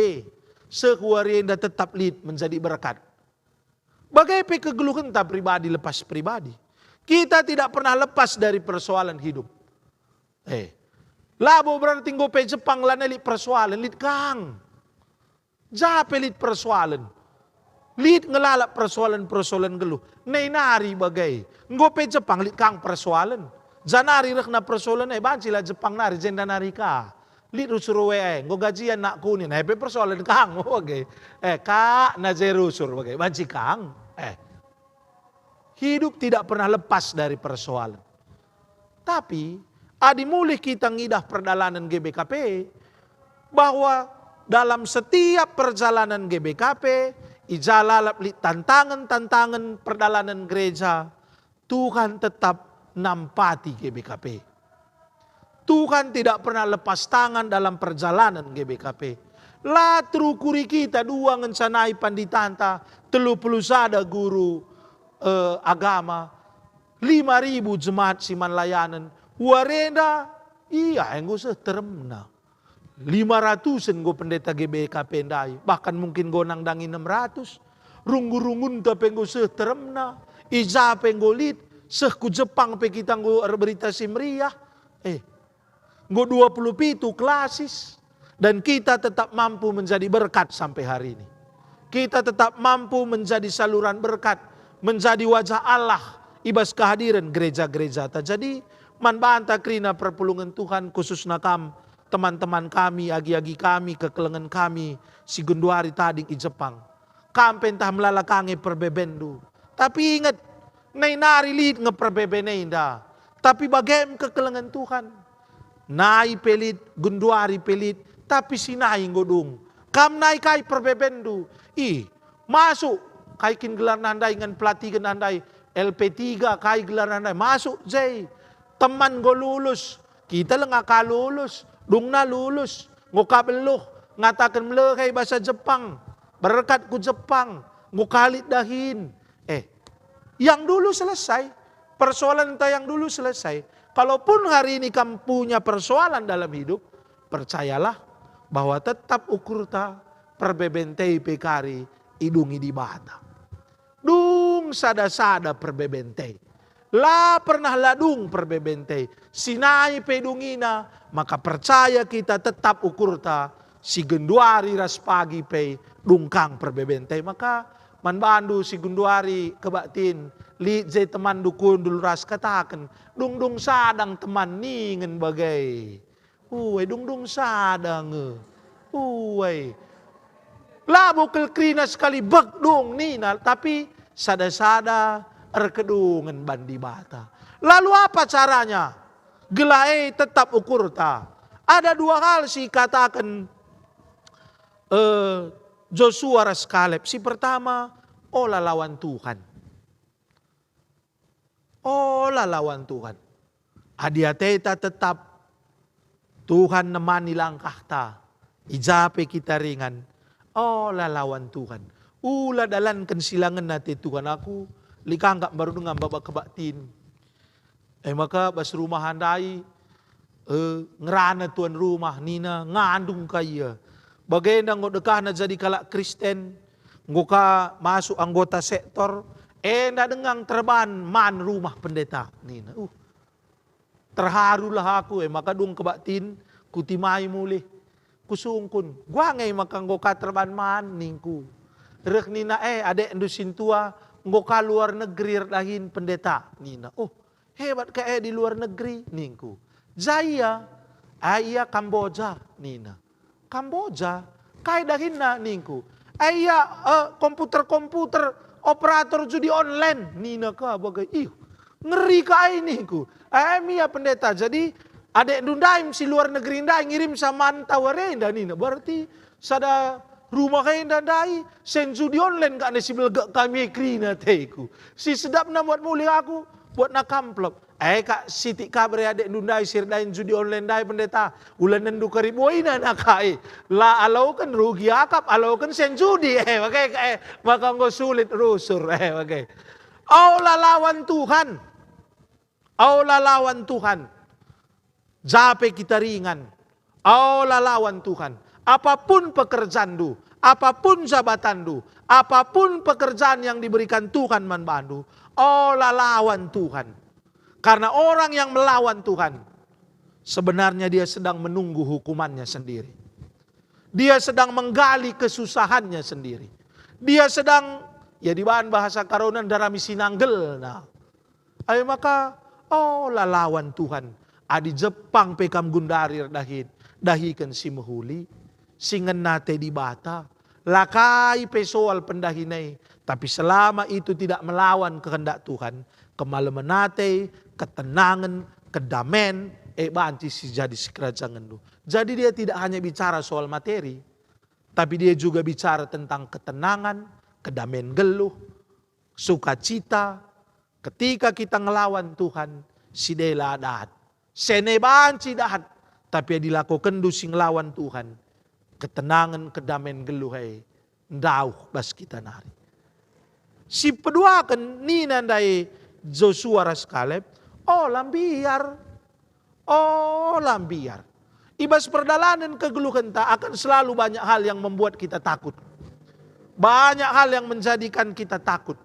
seh wari enda tetap lit menjadi berkat. Bage pe kegeluhenta pribadi lepas pribadi. Kita tidak pernah lepas dari persoalan hidup. Eh, labo berarti enggo pe Jepang lanai lit persoalan, lit kang. Ja pe lit persoalen. Lit nge lalap persoalen-persoalen nggeluh. Nai nari bage. Enggo pe Jepang lit kang persoalen. Janari rehna persoalen e, banci la Jepang nari, jenda nari ka. Lit rusur W A e, enggo gajian nakku nina, e pe persoalen kang bage. Eh, ka na je rusur bage, banci kang. Eh. Hidup tidak pernah lepas dari persoalan. Tapi, adi mulih kita ngidah perdalanen G B K P, bahwa dalam setiap perjalanan G B K P, i ja lalap lit tantangen-tantangen perdalanen gereja, Tuhan tetap nampati G B K P. Tuhan tidak pernah lepas tangan dalam perjalanan G B K P. La terukuri kita dua ngenca nai panditanta, telu puluh sada guru, eh, agama, lima ribu jemaat si man layanen. Warenda, ia enggo seh teremna. Lima ratusen enggo pendeta G B K P ndai, bahkan mungkin enggo nandangi enam ratus. Runggu-runggunta pe enggo seh teremna, i ja pe enggo lit, seh ku Jepang pe kita enggo erberita si meriah. Eh, enggo dua puluh pitu klasis, dan kita tetap mampu menjadi berkat sampai hari ini. Kita tetap mampu menjadi saluran berkat, menjadi wajah Allah i bas kehadiran gereja-gerejata. Jadi, man banta kerina perpulungen Tuhan, khususna kam, teman-teman kami, agi-agi kami, kekelengen kami, si genduari tading i Jepang. Kam pe ntah melala ka nge perbebenndu. Tapi inget, nai nari lit nge perbeben enda. Tapi bagem kekelengen Tuhan. Nai pe lit, genduari pe lit, tapi si nai enggo dung. Kam nai kai perbebenndu. Ih, masuk, kai kin gelarna ndai ngen pelatihen ndai, L P tiga, kai gelarna ndai, masuk je. Teman enggo lulus, kita langa ka lulus, dungna lulus, enggo ka beluh, ngataken melehai basa Jepang, berkat ku Jepang, enggo ka lit dahin. Eh, yang dulu selesai, persoalanta yang dulu selesai. Kalaupun hari ini kam punya persoalan dalam hidup, percayalah bahwa tetap ukurta perbebenta pe kari idungi Dibata. Dung sada-sada perbebenta. La pernah la dung perbebenta. Si nai pe dungina, maka percaya kita tetap ukurta, si genduari ras pagi pe dung kang perbebenta. Maka man bandu si genduari kebaktin, lit je temanndu kundul ras kataken, "Dung-dung sadang teman ningen bage." Uai, dung-dung sada nge. Uai. Labo kal kerina sekali bek dung nina, tapi sada-sada erkedungen man Dibata. Lalu apa caranya? Gelah e tetap ukurta. Ada dua hal si ikataken, eh, Josua ras Kaleb. Si pertama, ola lawan Tuhan. Ola lawan Tuhan. Adi ateta tetap, Tuhan nemani langkahta, i ja pe kita ringan. Ola lawan Tuhan. Ula dalanken si la ngena ate Tuhan aku, lit kangkap mbaru denga maba kebaktin. E maka bas rumah ndai, eh, ngerana tuan rumah, nina, "Ngandung ka ia." Bagenda enggo dekahna jadi kalak Kristen, enggo ka masuk anggota sektor, enda denga terban man rumah pendeta, nina. Uh, terharulah aku, e maka dung kebaktin, kutimai mulih. Kusungkun, "Gua nge maka enggo ka terban man?" ningku. Reh nina, "Eh, adekndu sintua, enggo ka luar negeri erdahin pendeta," nina. "Oh, hebat ka e di luar negeri," ningku. "Ja ia?" "Ah, ia Kamboja," nina. "Kamboja? Kai dahinna?" ningku. "Ah, ia, eh, komputer-komputer, operator judi online," nina ka bage. "Ih, ngeri ka ai," ningku. "Eh, em ia pendeta, jadi adekndu ndai si luar negeri ndai ngirimsa man tawar enda," nina. Berarti sada rumah enda ndai, sen judi online kak nai si belgek kami kerina ateku. Si sedapna buat mulih aku, buatna kamplop. Eh, kak, sitik ka bere adekndu ndai si erdahin judi online ndai, pendeta. Ulanenndu kari buaina naka e. La aloken rugi akap, aloken sen judi. Eh, bage ka, eh, maka enggo sulit rusur. Eh, bage. Ola lawan Tuhan. Ola lawan Tuhan. Jape kita ringan. Ola lawan Tuhan. Apapun pekerjaanndu, apapun jabatanndu, apapun pekerjaan yang diberikan Tuhan man bandu, ola lawan Tuhan. Karena orang yang melawan Tuhan, sebenarnya dia sedang menunggu hukumannya sendiri. Dia sedang menggali kesusahannya sendiri. Dia sedang, ya, dibahan bahasa Karonen, darami sinanggelna. Ayo maka, ola lawan Tuhan. Adi jepang pe kam gundari erdahin, dahiken si mehuli, si ngena ate Dibata. La kai pe soal pendahin e, tapi selama itu tidak melawan kehendak Tuhan, kemalemen ate, ketenangen, kedamen, e banci si jadi sikerajangenndu. Jadi dia tidak hanya bicara soal materi, tapi dia juga bicara tentang ketenangan, kedamen geluh, sukacita. Ketika kita ngelawan Tuhan, si dela dahat. Sene banci dahat, tapi adi lakokenndu si ngelawan Tuhan, ketenangen, kedamen geluh e ndauh bas kita nari. Si peduaken nina ndai Josua ras Kaleb, "Ola mbiar, ola mbiar." I bas perdalanen kegeluhenta akan selalu banyak hal yang membuat kita takut. Banyak hal yang menjadikan kita takut.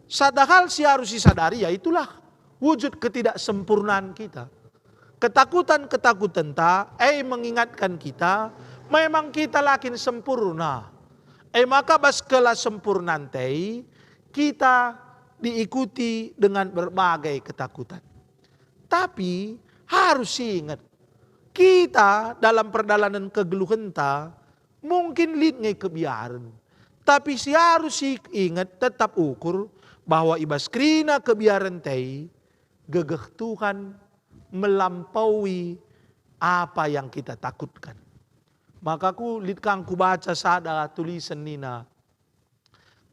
Sada hal si harus disadari, yaitulah wujud ketidaksempurnaan kita. Ketakutan-ketakutenta, eh, mengingatkan kita, memang kita la kin sempurna. Eh, maka bas kela sempurnanta e, kita diikuti dengan berbagai ketakutan. Tapi harus ingat, kita dalam perdalanen kegeluhenta mungkin lit nge kebiaren. Tapi si harus si ingat, tetap ukur bahwa i bas kerina kebiarenta e, gegeh Tuhan melampaui apa yang kita takutkan. Maka ku lit kang kubaca sada tulisen nina,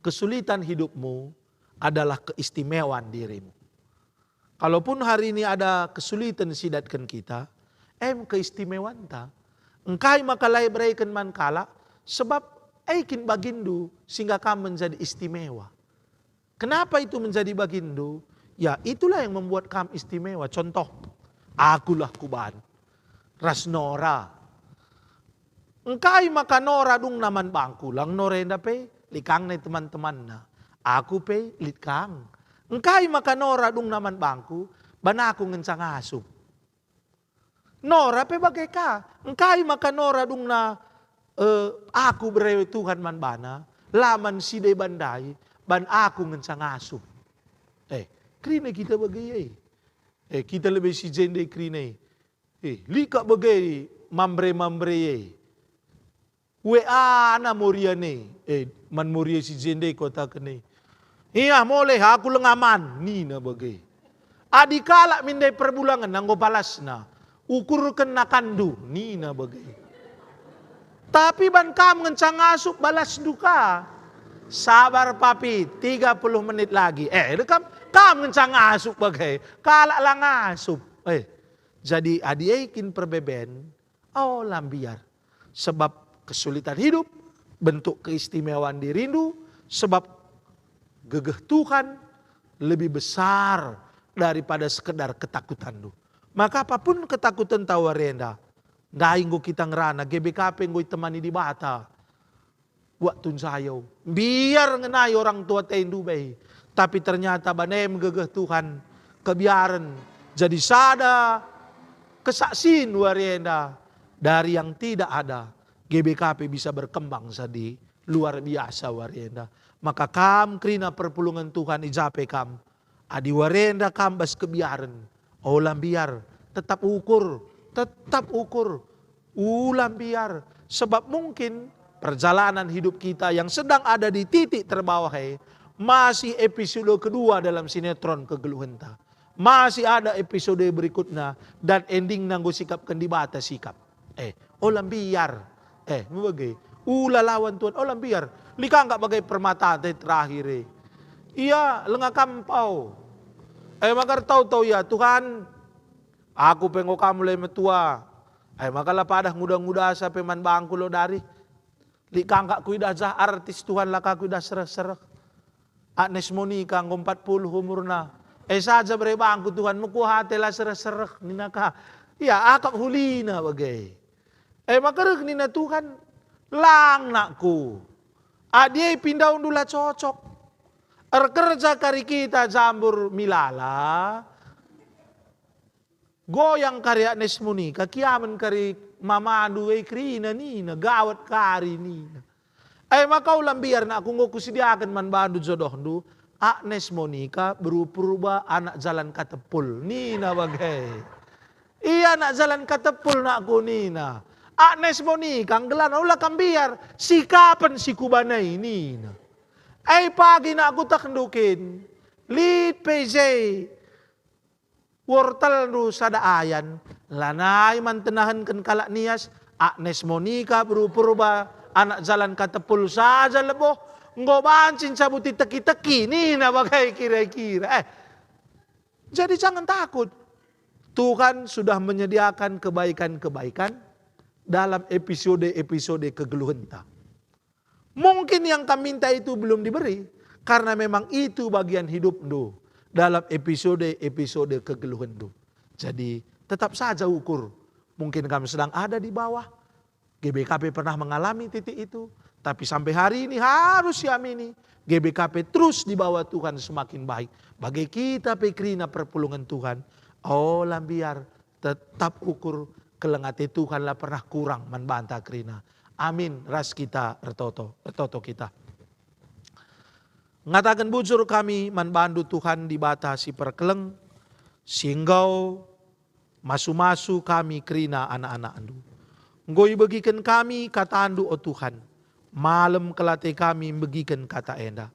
"Kesulitan hidupmu adalah keistimewaan dirimu." Kalaupun hari ini ada kesulitan si datken kita, em keistimewanta. Engkai maka la ibereken man kalak? Sebab e kin baginndu sehingga kam menjadi istimewa. Kenapa itu menjadi baginndu? Ya, itulah yang membuat kam istimewa. Contoh, akulah kuban ras Nora. Engkai maka Nora dungna man bangku? Lang Nora enda pe lit kang nai teman-temanna. Aku pe lit kang. Engkai maka Nora dungna man bangku? Ban aku ngenca ngasup. Nora pe bage ka. Engkai maka Nora dungna, eh, aku bere Tuhan man bana, la man si deba ndai, ban aku ngenca ngasup. Eh, kerina kita bage e. Eh, kita lebe si jende kerina e. Eh, lit kap bage mambere-mambere e. W A-na Moria ne, eh, man Moria si jende kataken e, "Ia mole aku lenga man," nina bage. Adi kalak min ndai perbulangen enggo balasna, "Ukurken nakanndu," nina bage. Tapi ban kam ngenca ngasup balasndu ka. "Sabar papi, tiga puluh menit lagi." Eh, kam, kam ngenca ngasup bage. Kalak la ngasup. Eh, jadi adi e kin perbeben, ola mbiar. Sebab kesulitan hidup, bentuk keistimewaan dirindu, sebab gegeh Tuhan lebih besar daripada sekedar ketakutanndu. Maka apapun ketakutenta wari enda, ndai enggo kita ngerana, G B K P enggo itemani Dibata. Waktu njayo, mbiar ngenai orang tua atendu be. Tapi ternyata ban e megegeh Tuhan, kebiaren jadi sada kesaksin wari enda. Dari yang tidak ada, G B K P bisa berkembang jadi luar biasa wari enda. Maka kam kerina perpulungen Tuhan i ja pe kam. Adi wari enda kam bas kebiaren, ola mbiar, tetap ukur, tetap ukur, ula mbiar. Sebab mungkin perjalanan hidup kita yang sedang ada di titik terbawah e masih episode kedua dalam sinetron kegeluhenta. Masih ada episode berikutnya dan endingna enggo sikapken Dibata sikap. Eh, ola mbiar. Eh, me bage. Ula lawan Tuhan, ola mbiar. Lit kap bage permata terakhir e. Ia lenga kam pau. E maka ertau-tau ia, "Tuhan, aku pe enggo ka mulai metua. E maka la padah nguda-ngudasa pe man bangku lo dari. Lit kangkak kuidah jah artis, Tuhan, la ka kuidah sereh-sereh. Agnes Monica enggo empat puluh umurna. E saja bere bangku, Tuhan, mekuah ate, la sereh-sereh," nina ka. Ia akap hulina bage. E maka reh nina Tuhan, "Lang, nakku. Adi e pindaundu la cocok. Erkerja kari kita jambur milala, goyang kari Agnes Monica, kiamen kari mamandu e kerina," nina, "gawat kari," nina. E maka ula mbiar, nakku, enggo kusediaken man bandu jodohndu, Agnes Monica beru Purba anak Jalan Katepul, nina bage. "Ia anak Jalan Katepul, nakku," nina. "Agnes Monica nggelarna, ula kam mbiar, sikapen si kubanai," nina. E pagi, nakku, tehndu kin, lit pe i je wortelndu sada ayan, lanai man tenahenken kalak Nias, Agnes Monica beru Purba anak Jalan Katepul saja leboh, enggo banci ncabuti teki-teki, nina bage kira-kira. Eh, jadi jangan takut. Tuhan sudah menyediakan kebaikan-kebaikan dalam episode-episode kegeluhenta. Mungkin yang kam minta itu belum diberi, karena memang itu bagian hidupndu dalam episode-episode kegeluhenndu. Jadi, tetap saja ukur. Mungkin kam sedang ada di bawah, G B K P pernah mengalami titik itu, tapi sampai hari ini harus siamini, G B K P terus dibawa Tuhan semakin baik. Bage kita pe kerina perpulungen Tuhan, ola mbiar, tetap ukur, keleng ate Tuhan la pernah kurang man banta kerina. Amin. Ras kita ertoto, ertoto kita. Ngataken bujur kami man bandu, Tuhan Dibata si perkeleng, si enggo masu-masu kami kerina anak-anakndu. Enggo ibegiken kami katandu, o Tuhan, malem kel ate kami mbegiken kata enda.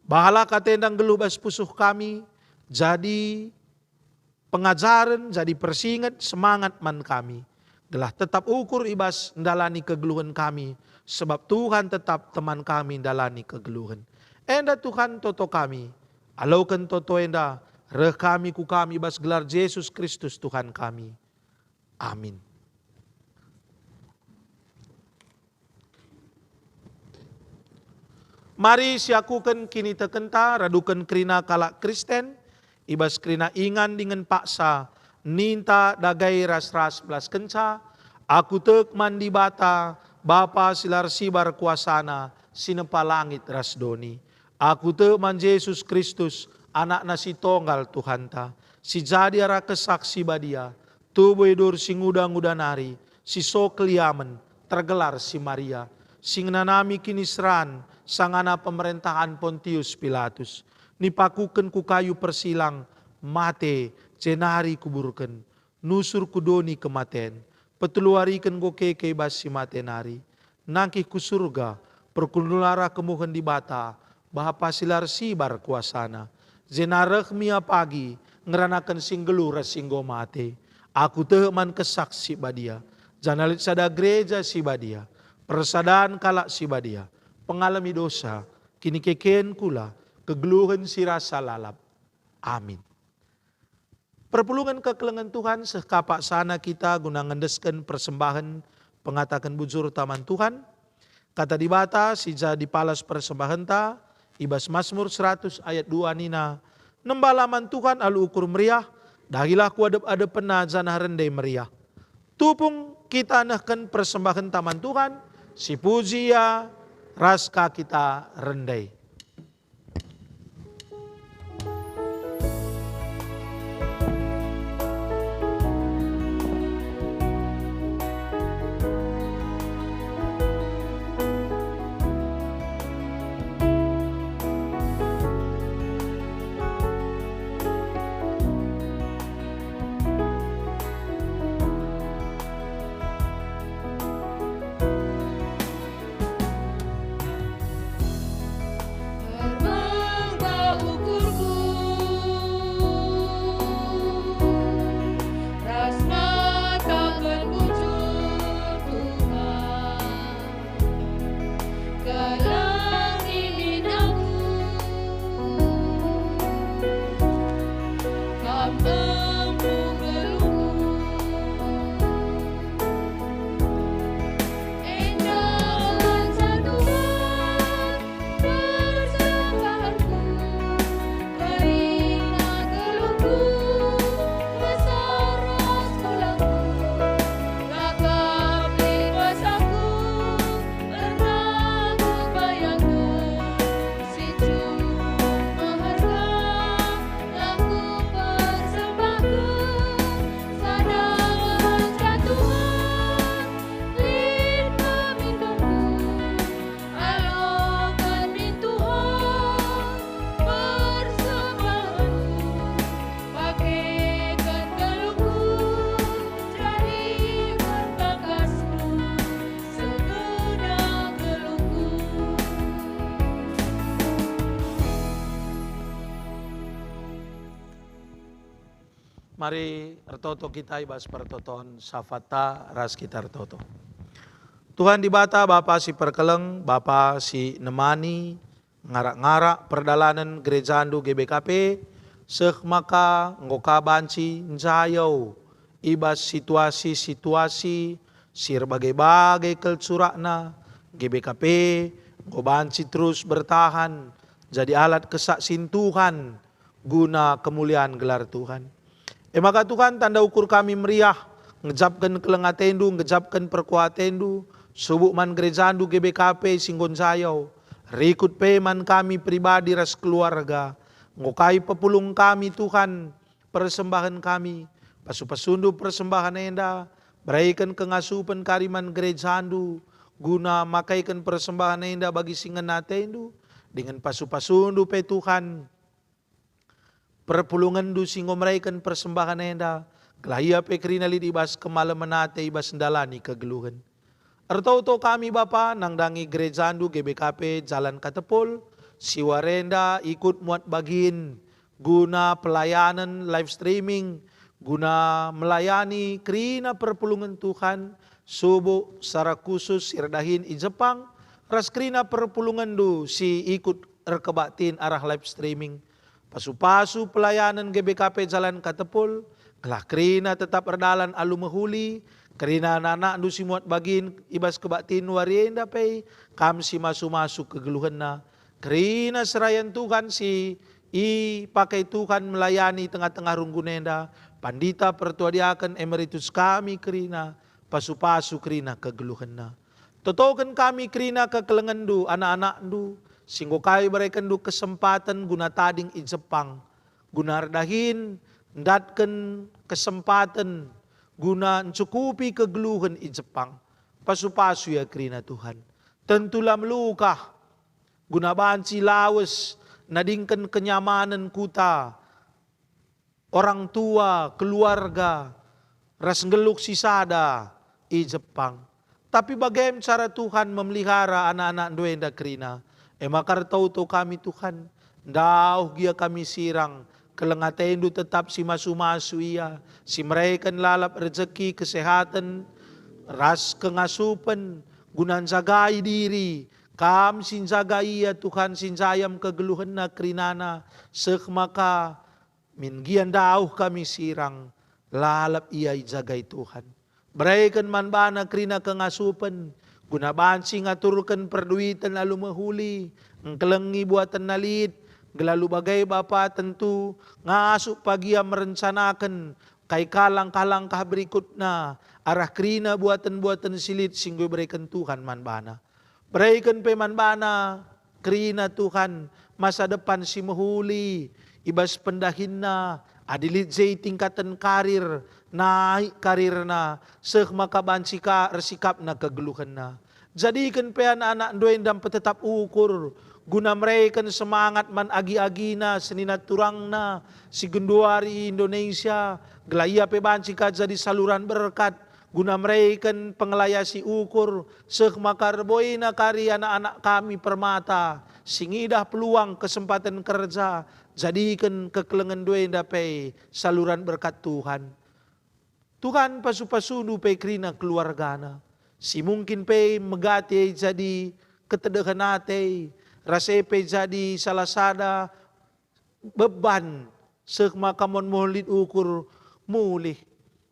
Bahalah kata enda nggeluh bas pusuh kami, jadi pengajaren, jadi persinget, semangat man kami, gelah tetap ukur i bas ndalani kegeluhen kami, sebab Tuhan tetap teman kami ndalani kegeluhen. Enda Tuhan toto kami, aloken toto enda reh kami ku kam i bas gelar Jesus Kristus Tuhan kami. Amin. Mari siakuken kinitekenta raduken kerina kalak Kristen, i bas kerina ingan dingen paksa, ninta dage ras-ras belaskenca, "Aku tek man Dibata, Bapa si la ersibar kuasana, si nempa langit ras doni. Aku tek man Jesus Kristus, AnakNa si Tonggal Tuhanta, si jadi arah Kesah Si Badia, tubuh i dor si nguda-nguda nari, si so keliamen, tergelar si Maria, si ngenanami kiniseran sangana pemerentahen Pontius Pilatus, nipakuken ku kayu persilang, mate, jenari kuburken, nusur ku doni kematen, petelu wariken enggo keke i bas si mate nari, nangkih ku Surga, perkundul arah kemuhen Dibata, Bapa si la ersibar kuasana. Jenari reh me ia pagi, ngeranaken si nggeluh ras si enggo mate. Aku tek man Kesah Si Badia, janah lit sada gereja si badia, persadan kalak si badia, pengalemi dosa, kinikeken kula, kegeluhen si rasa lalap. Amin." Perpulungen kekelengen Tuhan, seh ka paksana kita guna ngendesken persembahen pengataken bujurta man Tuhan. Kata Dibata si jadi palas persembahenta, i bas Masmur seratus ayat dua nina, "Nembalah man Tuhan alu ukur meriah, dahilah ku adep-adepenNa janah rende meriah." Tupung kita nehken persembahenta man Tuhan, sipuji Ia, ras ka kita rende. Mari ertoto kita i bas pertoton syafaatta ras kita ertoto. Tuhan Dibata, Bapa si perkeleng, Bapa si nemani, ngarak-ngarak perdalanen gerejaNdu G B K P, seh maka enggo ka banci njayau i bas situasi-situasi si erbage-bage kal curakna. G B K P enggo banci terus bertahan jadi alat kesaksin Tuhan guna kemulian gelar Tuhan. E maka Tuhan, tanda ukur kami meriah, ngejapken keleng ateNdu, ngejapken perkuatenNdu, subuk man gerejaNdu G B K P si enggo njayau, rikut pe man kami pribadi ras keluarga. Enggo kai pepulung kami, Tuhan, persembahen kami, pasu-pasuNdu persembahen enda, bereken kengasupen kari man gerejaNdu, guna makaiken persembahen enda bagi si ngena ateNdu, dingen pasu-pasuNdu pe, Tuhan, perpulungenNdu si enggo mereken persembahen enda, gelah ia pe kerina lit i bas kemalemen ate i bas ndalani kegeluhen. Ertoto kami, Bapa, nandangi gerejaNdu G B K P Jalan Katepul, si wari enda ikut muat bagin guna pelayanen live streaming, guna melayani kerina perpulungen Tuhan, subuk secara khusus si erdahin i Jepang, ras kerina perpulungenNdu si ikut erkebaktin arah live streaming. Pasu-pasu pelayanen G B K P Jalan Katepul, gelah kerina tetap erdalan alu mehuli, kerina anak-anakNdu si muat bagin i bas kebaktin wari enda pe, Kam si masu-masu kegeluhenna. Kerina serayan Tuhan si ipakai Tuhan melayani tengah-tengah runggun enda, Pandita Pertua Diaken Emeritus kami kerina, pasu-pasu kerina kegeluhenna. Totoken kami kerina kekelengenNdu, anak-anakNdu, si enggo ka iberekenndu kesempaten guna tading i Jepang, guna erdahin ndatken kesempaten guna ncukupi kegeluhen i Jepang. Pasu-pasu ia kerina, Tuhan. Tentu la melukah guna banci lawes nadingken kenyamanen kuta, orang tua, keluarga, ras nggeluh sisada i Jepang. Tapi bage me cara Tuhan memelihara anak-anakNdu enda kerina. E maka ertoto kami, Tuhan, ndauh gia kami sirang, keleng ateNdu tetap si masu-masu ia, si mereken lalap rejeki, kesehaten, ras kengasupen, guna njagai diri. Kam si njaga ia, Tuhan, si njayam kegeluhenna kerinana, seh maka min gia ndauh kami sirang, lalap ia ijagai Tuhan. Bereken man bana kerina kengasupen, guna banci ngaturken perduiten alu mehuli, engkelengi buatenna lit, gelah alu bage Bapa tentu ngasup pagi ia merencanaken kai ka langkah-langkah berikutna arah kerina buaten-buaten si lit si enggo ibereken Tuhan man bana. Bereken pe man bana kerina, Tuhan, masa depan si mehuli i bas pendahinna, adi lit je i tingkaten karir, naik karirna, seh maka banci ka ersikapna kegeluhenna. Jadiken pe anak-anakNdu enda mpetetap ukur, guna mereken semangat man agi-agina, senina turangna, si genduari i Indonesia, gelah ia pe banci ka jadi saluran berkat, guna mereken pengelaya si ukur, seh maka erboina kari anak-anak kami permata, si ngidah peluang kesempaten kerja, jadiken kekelengenNdu enda pe saluran berkat, Tuhan. Tuhan, pasu-pasuNdu pe kerina keluargana, si mungkin pe megati e jadi ketedehen ate, ras e pe jadi salah sada beban, seh maka mon moh lit ukur mulih.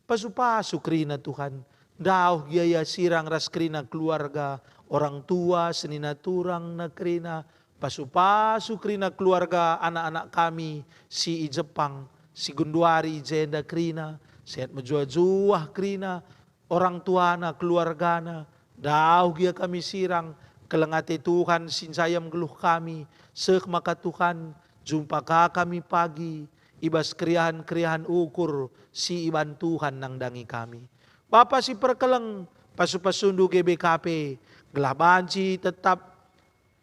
Pasu-pasu kerina, Tuhan. Ndauh gia ia sirang ras kerina keluarga, orang tua, senina turangna kerina. Pasu-pasu kerina keluarga anak-anak kami si i Jepang, si genduari i jenda kerina, sehat mejuah-juah kerina, orang tuana, keluargana. Ndauh gia kami sirang, keleng ate Tuhan si njayam geluh kami, seh maka Tuhan, jumpa ka kami pagi i bas keriahen-keriahen ukur si iban Tuhan nandangi kami. Bapa si perkeleng, pasu-pasuNdu G B K P, gelah banci tetap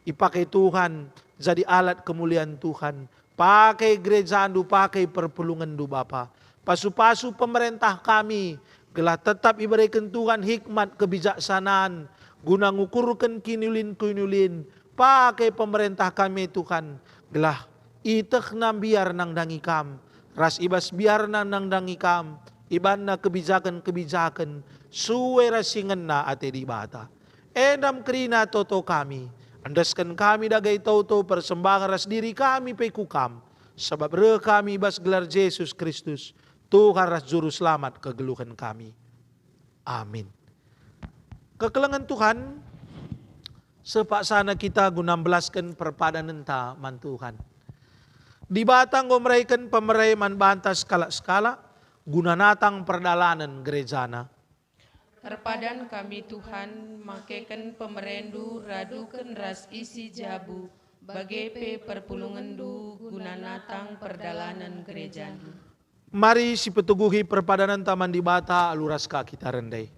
ipakai Tuhan jadi alat kemulian Tuhan. Pakai gerejaNdu, pakai perpulungenNdu, Bapa. Pasu-pasu pemerentah kami, gelah tetap ibereken Tuhan hikmat kebijaksanaan guna ngukurken kiniulin-kiniulin. Pakai pemerentah kami, Tuhan, gelah ietehna mbiar nandangi Kam, ras i bas biarna nandangi Kam, ibanna kebijaken-kebijaken sue ras si ngena ate Dibata. Enda me kerina toto kami, endesken kami dage toto persembahen ras diri kami pe ku Kam, sabap reh kami i bas gelar Jesus Kristus, Tuhan ras Juru Selamat kegeluhen kami. Amin. Kekelengen Tuhan, seh paksana kita guna mbelasken perpadanenta man Tuhan. Dibata enggo mereken pemere man banta sekalak-sekalak guna natang perdalanen gerejana. Erpadan kami, Tuhan, makeken pemerendu raduken ras isi jabu, bage pe perpulungenndu guna natang perdalanen gerejandu. Mari sipetuguhi perpadanenta man Dibata alu ras ka kita rende.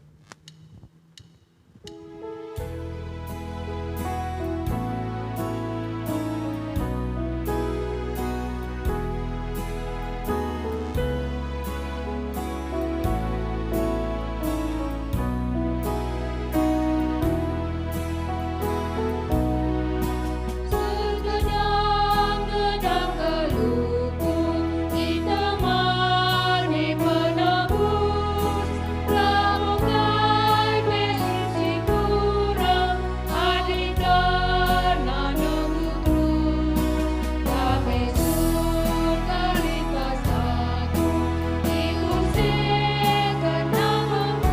Segedang-gedang geluhku itemani penebus, labo kai pe si kurang adi kena nengguhku. Dame surga lipas aku, ibersihken namamu.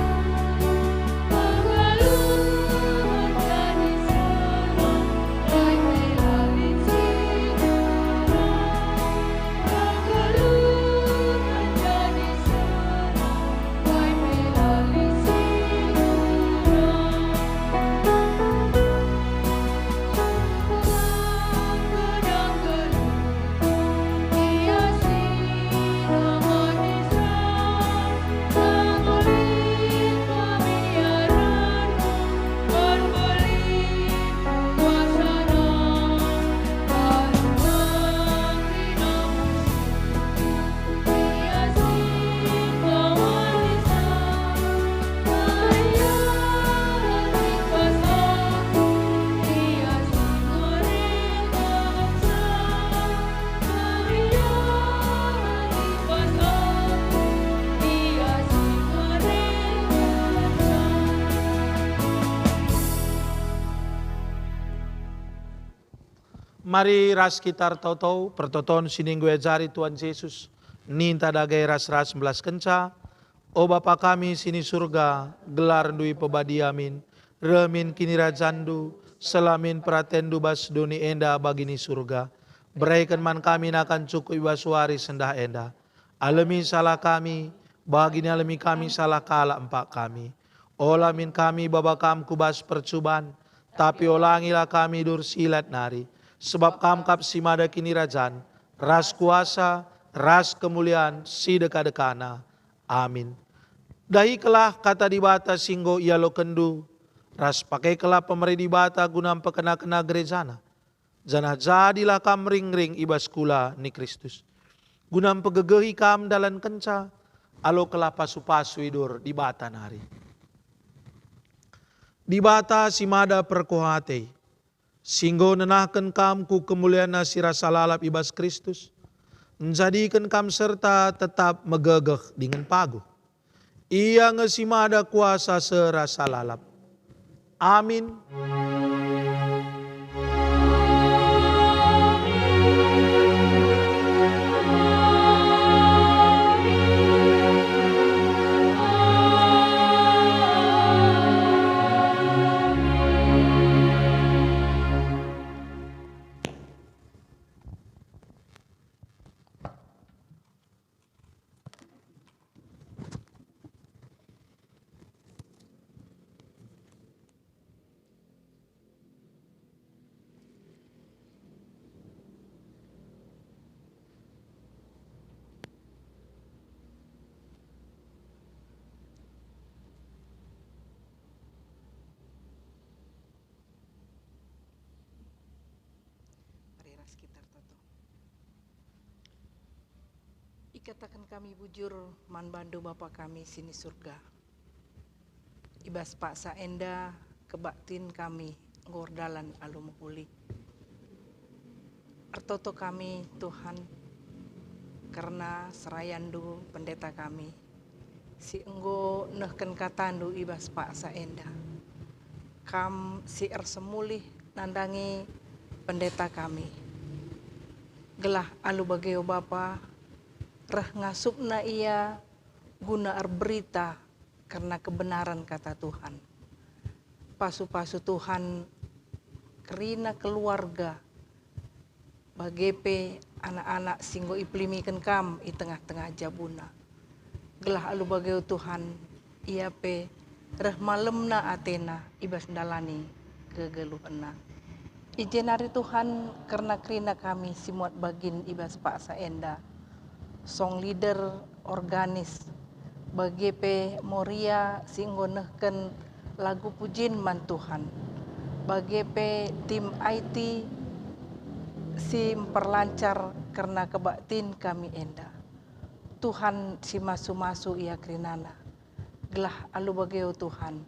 Mari ras kita ertoto pertoton si enggo iajari Tuhan Jesus, ninta dage ras-ras mbelaskenca. O Bapa kami si ni Surga, gelarNdu ipebadia min, reh min kinirajanNdu, seh la min peratenNdu bas doni enda bagi ni Surga. Bereken man kami nakan cukup i bas wari sendah enda. Alemi salah kami, bagi nialemi kami salah kalak empak kami. Ola min kami baba Kam ku bas percuban, tapi olangilah kami dur si lat nari. Sebab Kam kap si mada kinirajan, ras kuasa, ras kemulian si deka-dekana. Amin. Dahikenlah kata Dibata si enggo ialokenndu, ras pakaikenlah pemere Dibata guna mpekena-kena gerejana, janah jadilah kam ringring i bas kula ni Kristus, guna mpegegehi kam ndalankenca, alokenlah pasu-pasu idur Dibata nari. Dibata si mada perkuah ate, si enggo nenahken kam ku kemulianNa si rasa lalap i bas Kristus, njadiken kam serta tetap megegeh dingen paguh. Ia nge si mada kuasa seh rasa lalap. Amin. Mari ras kita ertoto. Ikataken kami bujur man bandu Bapa kami si ni Surga. I bas paksa enda kebaktin kami enggo erdalan alu mehuli. Ertoto kami, Tuhan, kerna serayanNdu, Pendeta kami, si enggo nehken kataNdu i bas paksa enda. Kam si ersemulih nandangi pendeta kami, gelah alu bage, o Bapa, reh ngasupna ia guna erberita kerna kebenaren kata Tuhan. Pasu-pasu Tuhan kerina keluarga, bage pe anak-anak si enggo ipelimiken Kam i tengah-tengah jabuna. Gelah alu bage, o Tuhan, ia pe reh malemna atena i bas ndalani kegeluhenna. I je nari, Tuhan, kerna kerina kami si muat bagin i bas paksa enda, song leader, organis, bage pe Moria si enggo nehken lagu pujin man Tuhan, bage pe tim I T si mperlancar kerna kebaktin kami enda. Tuhan si masu-masu ia kerinana, gelah alu bage, o Tuhan,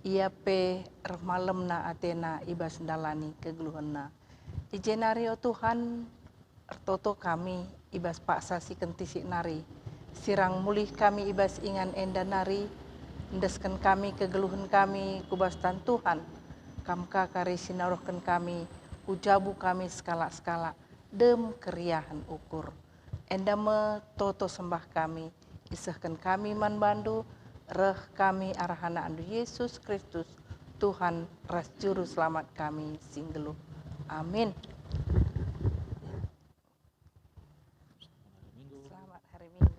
ia pe reh malemna atena i bas ndalani kegeluhenna. I je nari, o Tuhan, ertoto kami i bas paksa si kentisik nari. Sirang mulih kami i bas ingan enda nari, endesken kami kegeluhen kami ku bas tan Tuhan. Kam ka kari si naruhken kami ku jabu kami sekalak-sekalak dem keriahen ukur. Enda me toto sembah kami, isehken kami man bandu, reh kami arah AnakNdu Yesus Kristus, Tuhan ras Juru Selamat kami si nggeluh. Amin. Selamat hari Minggu.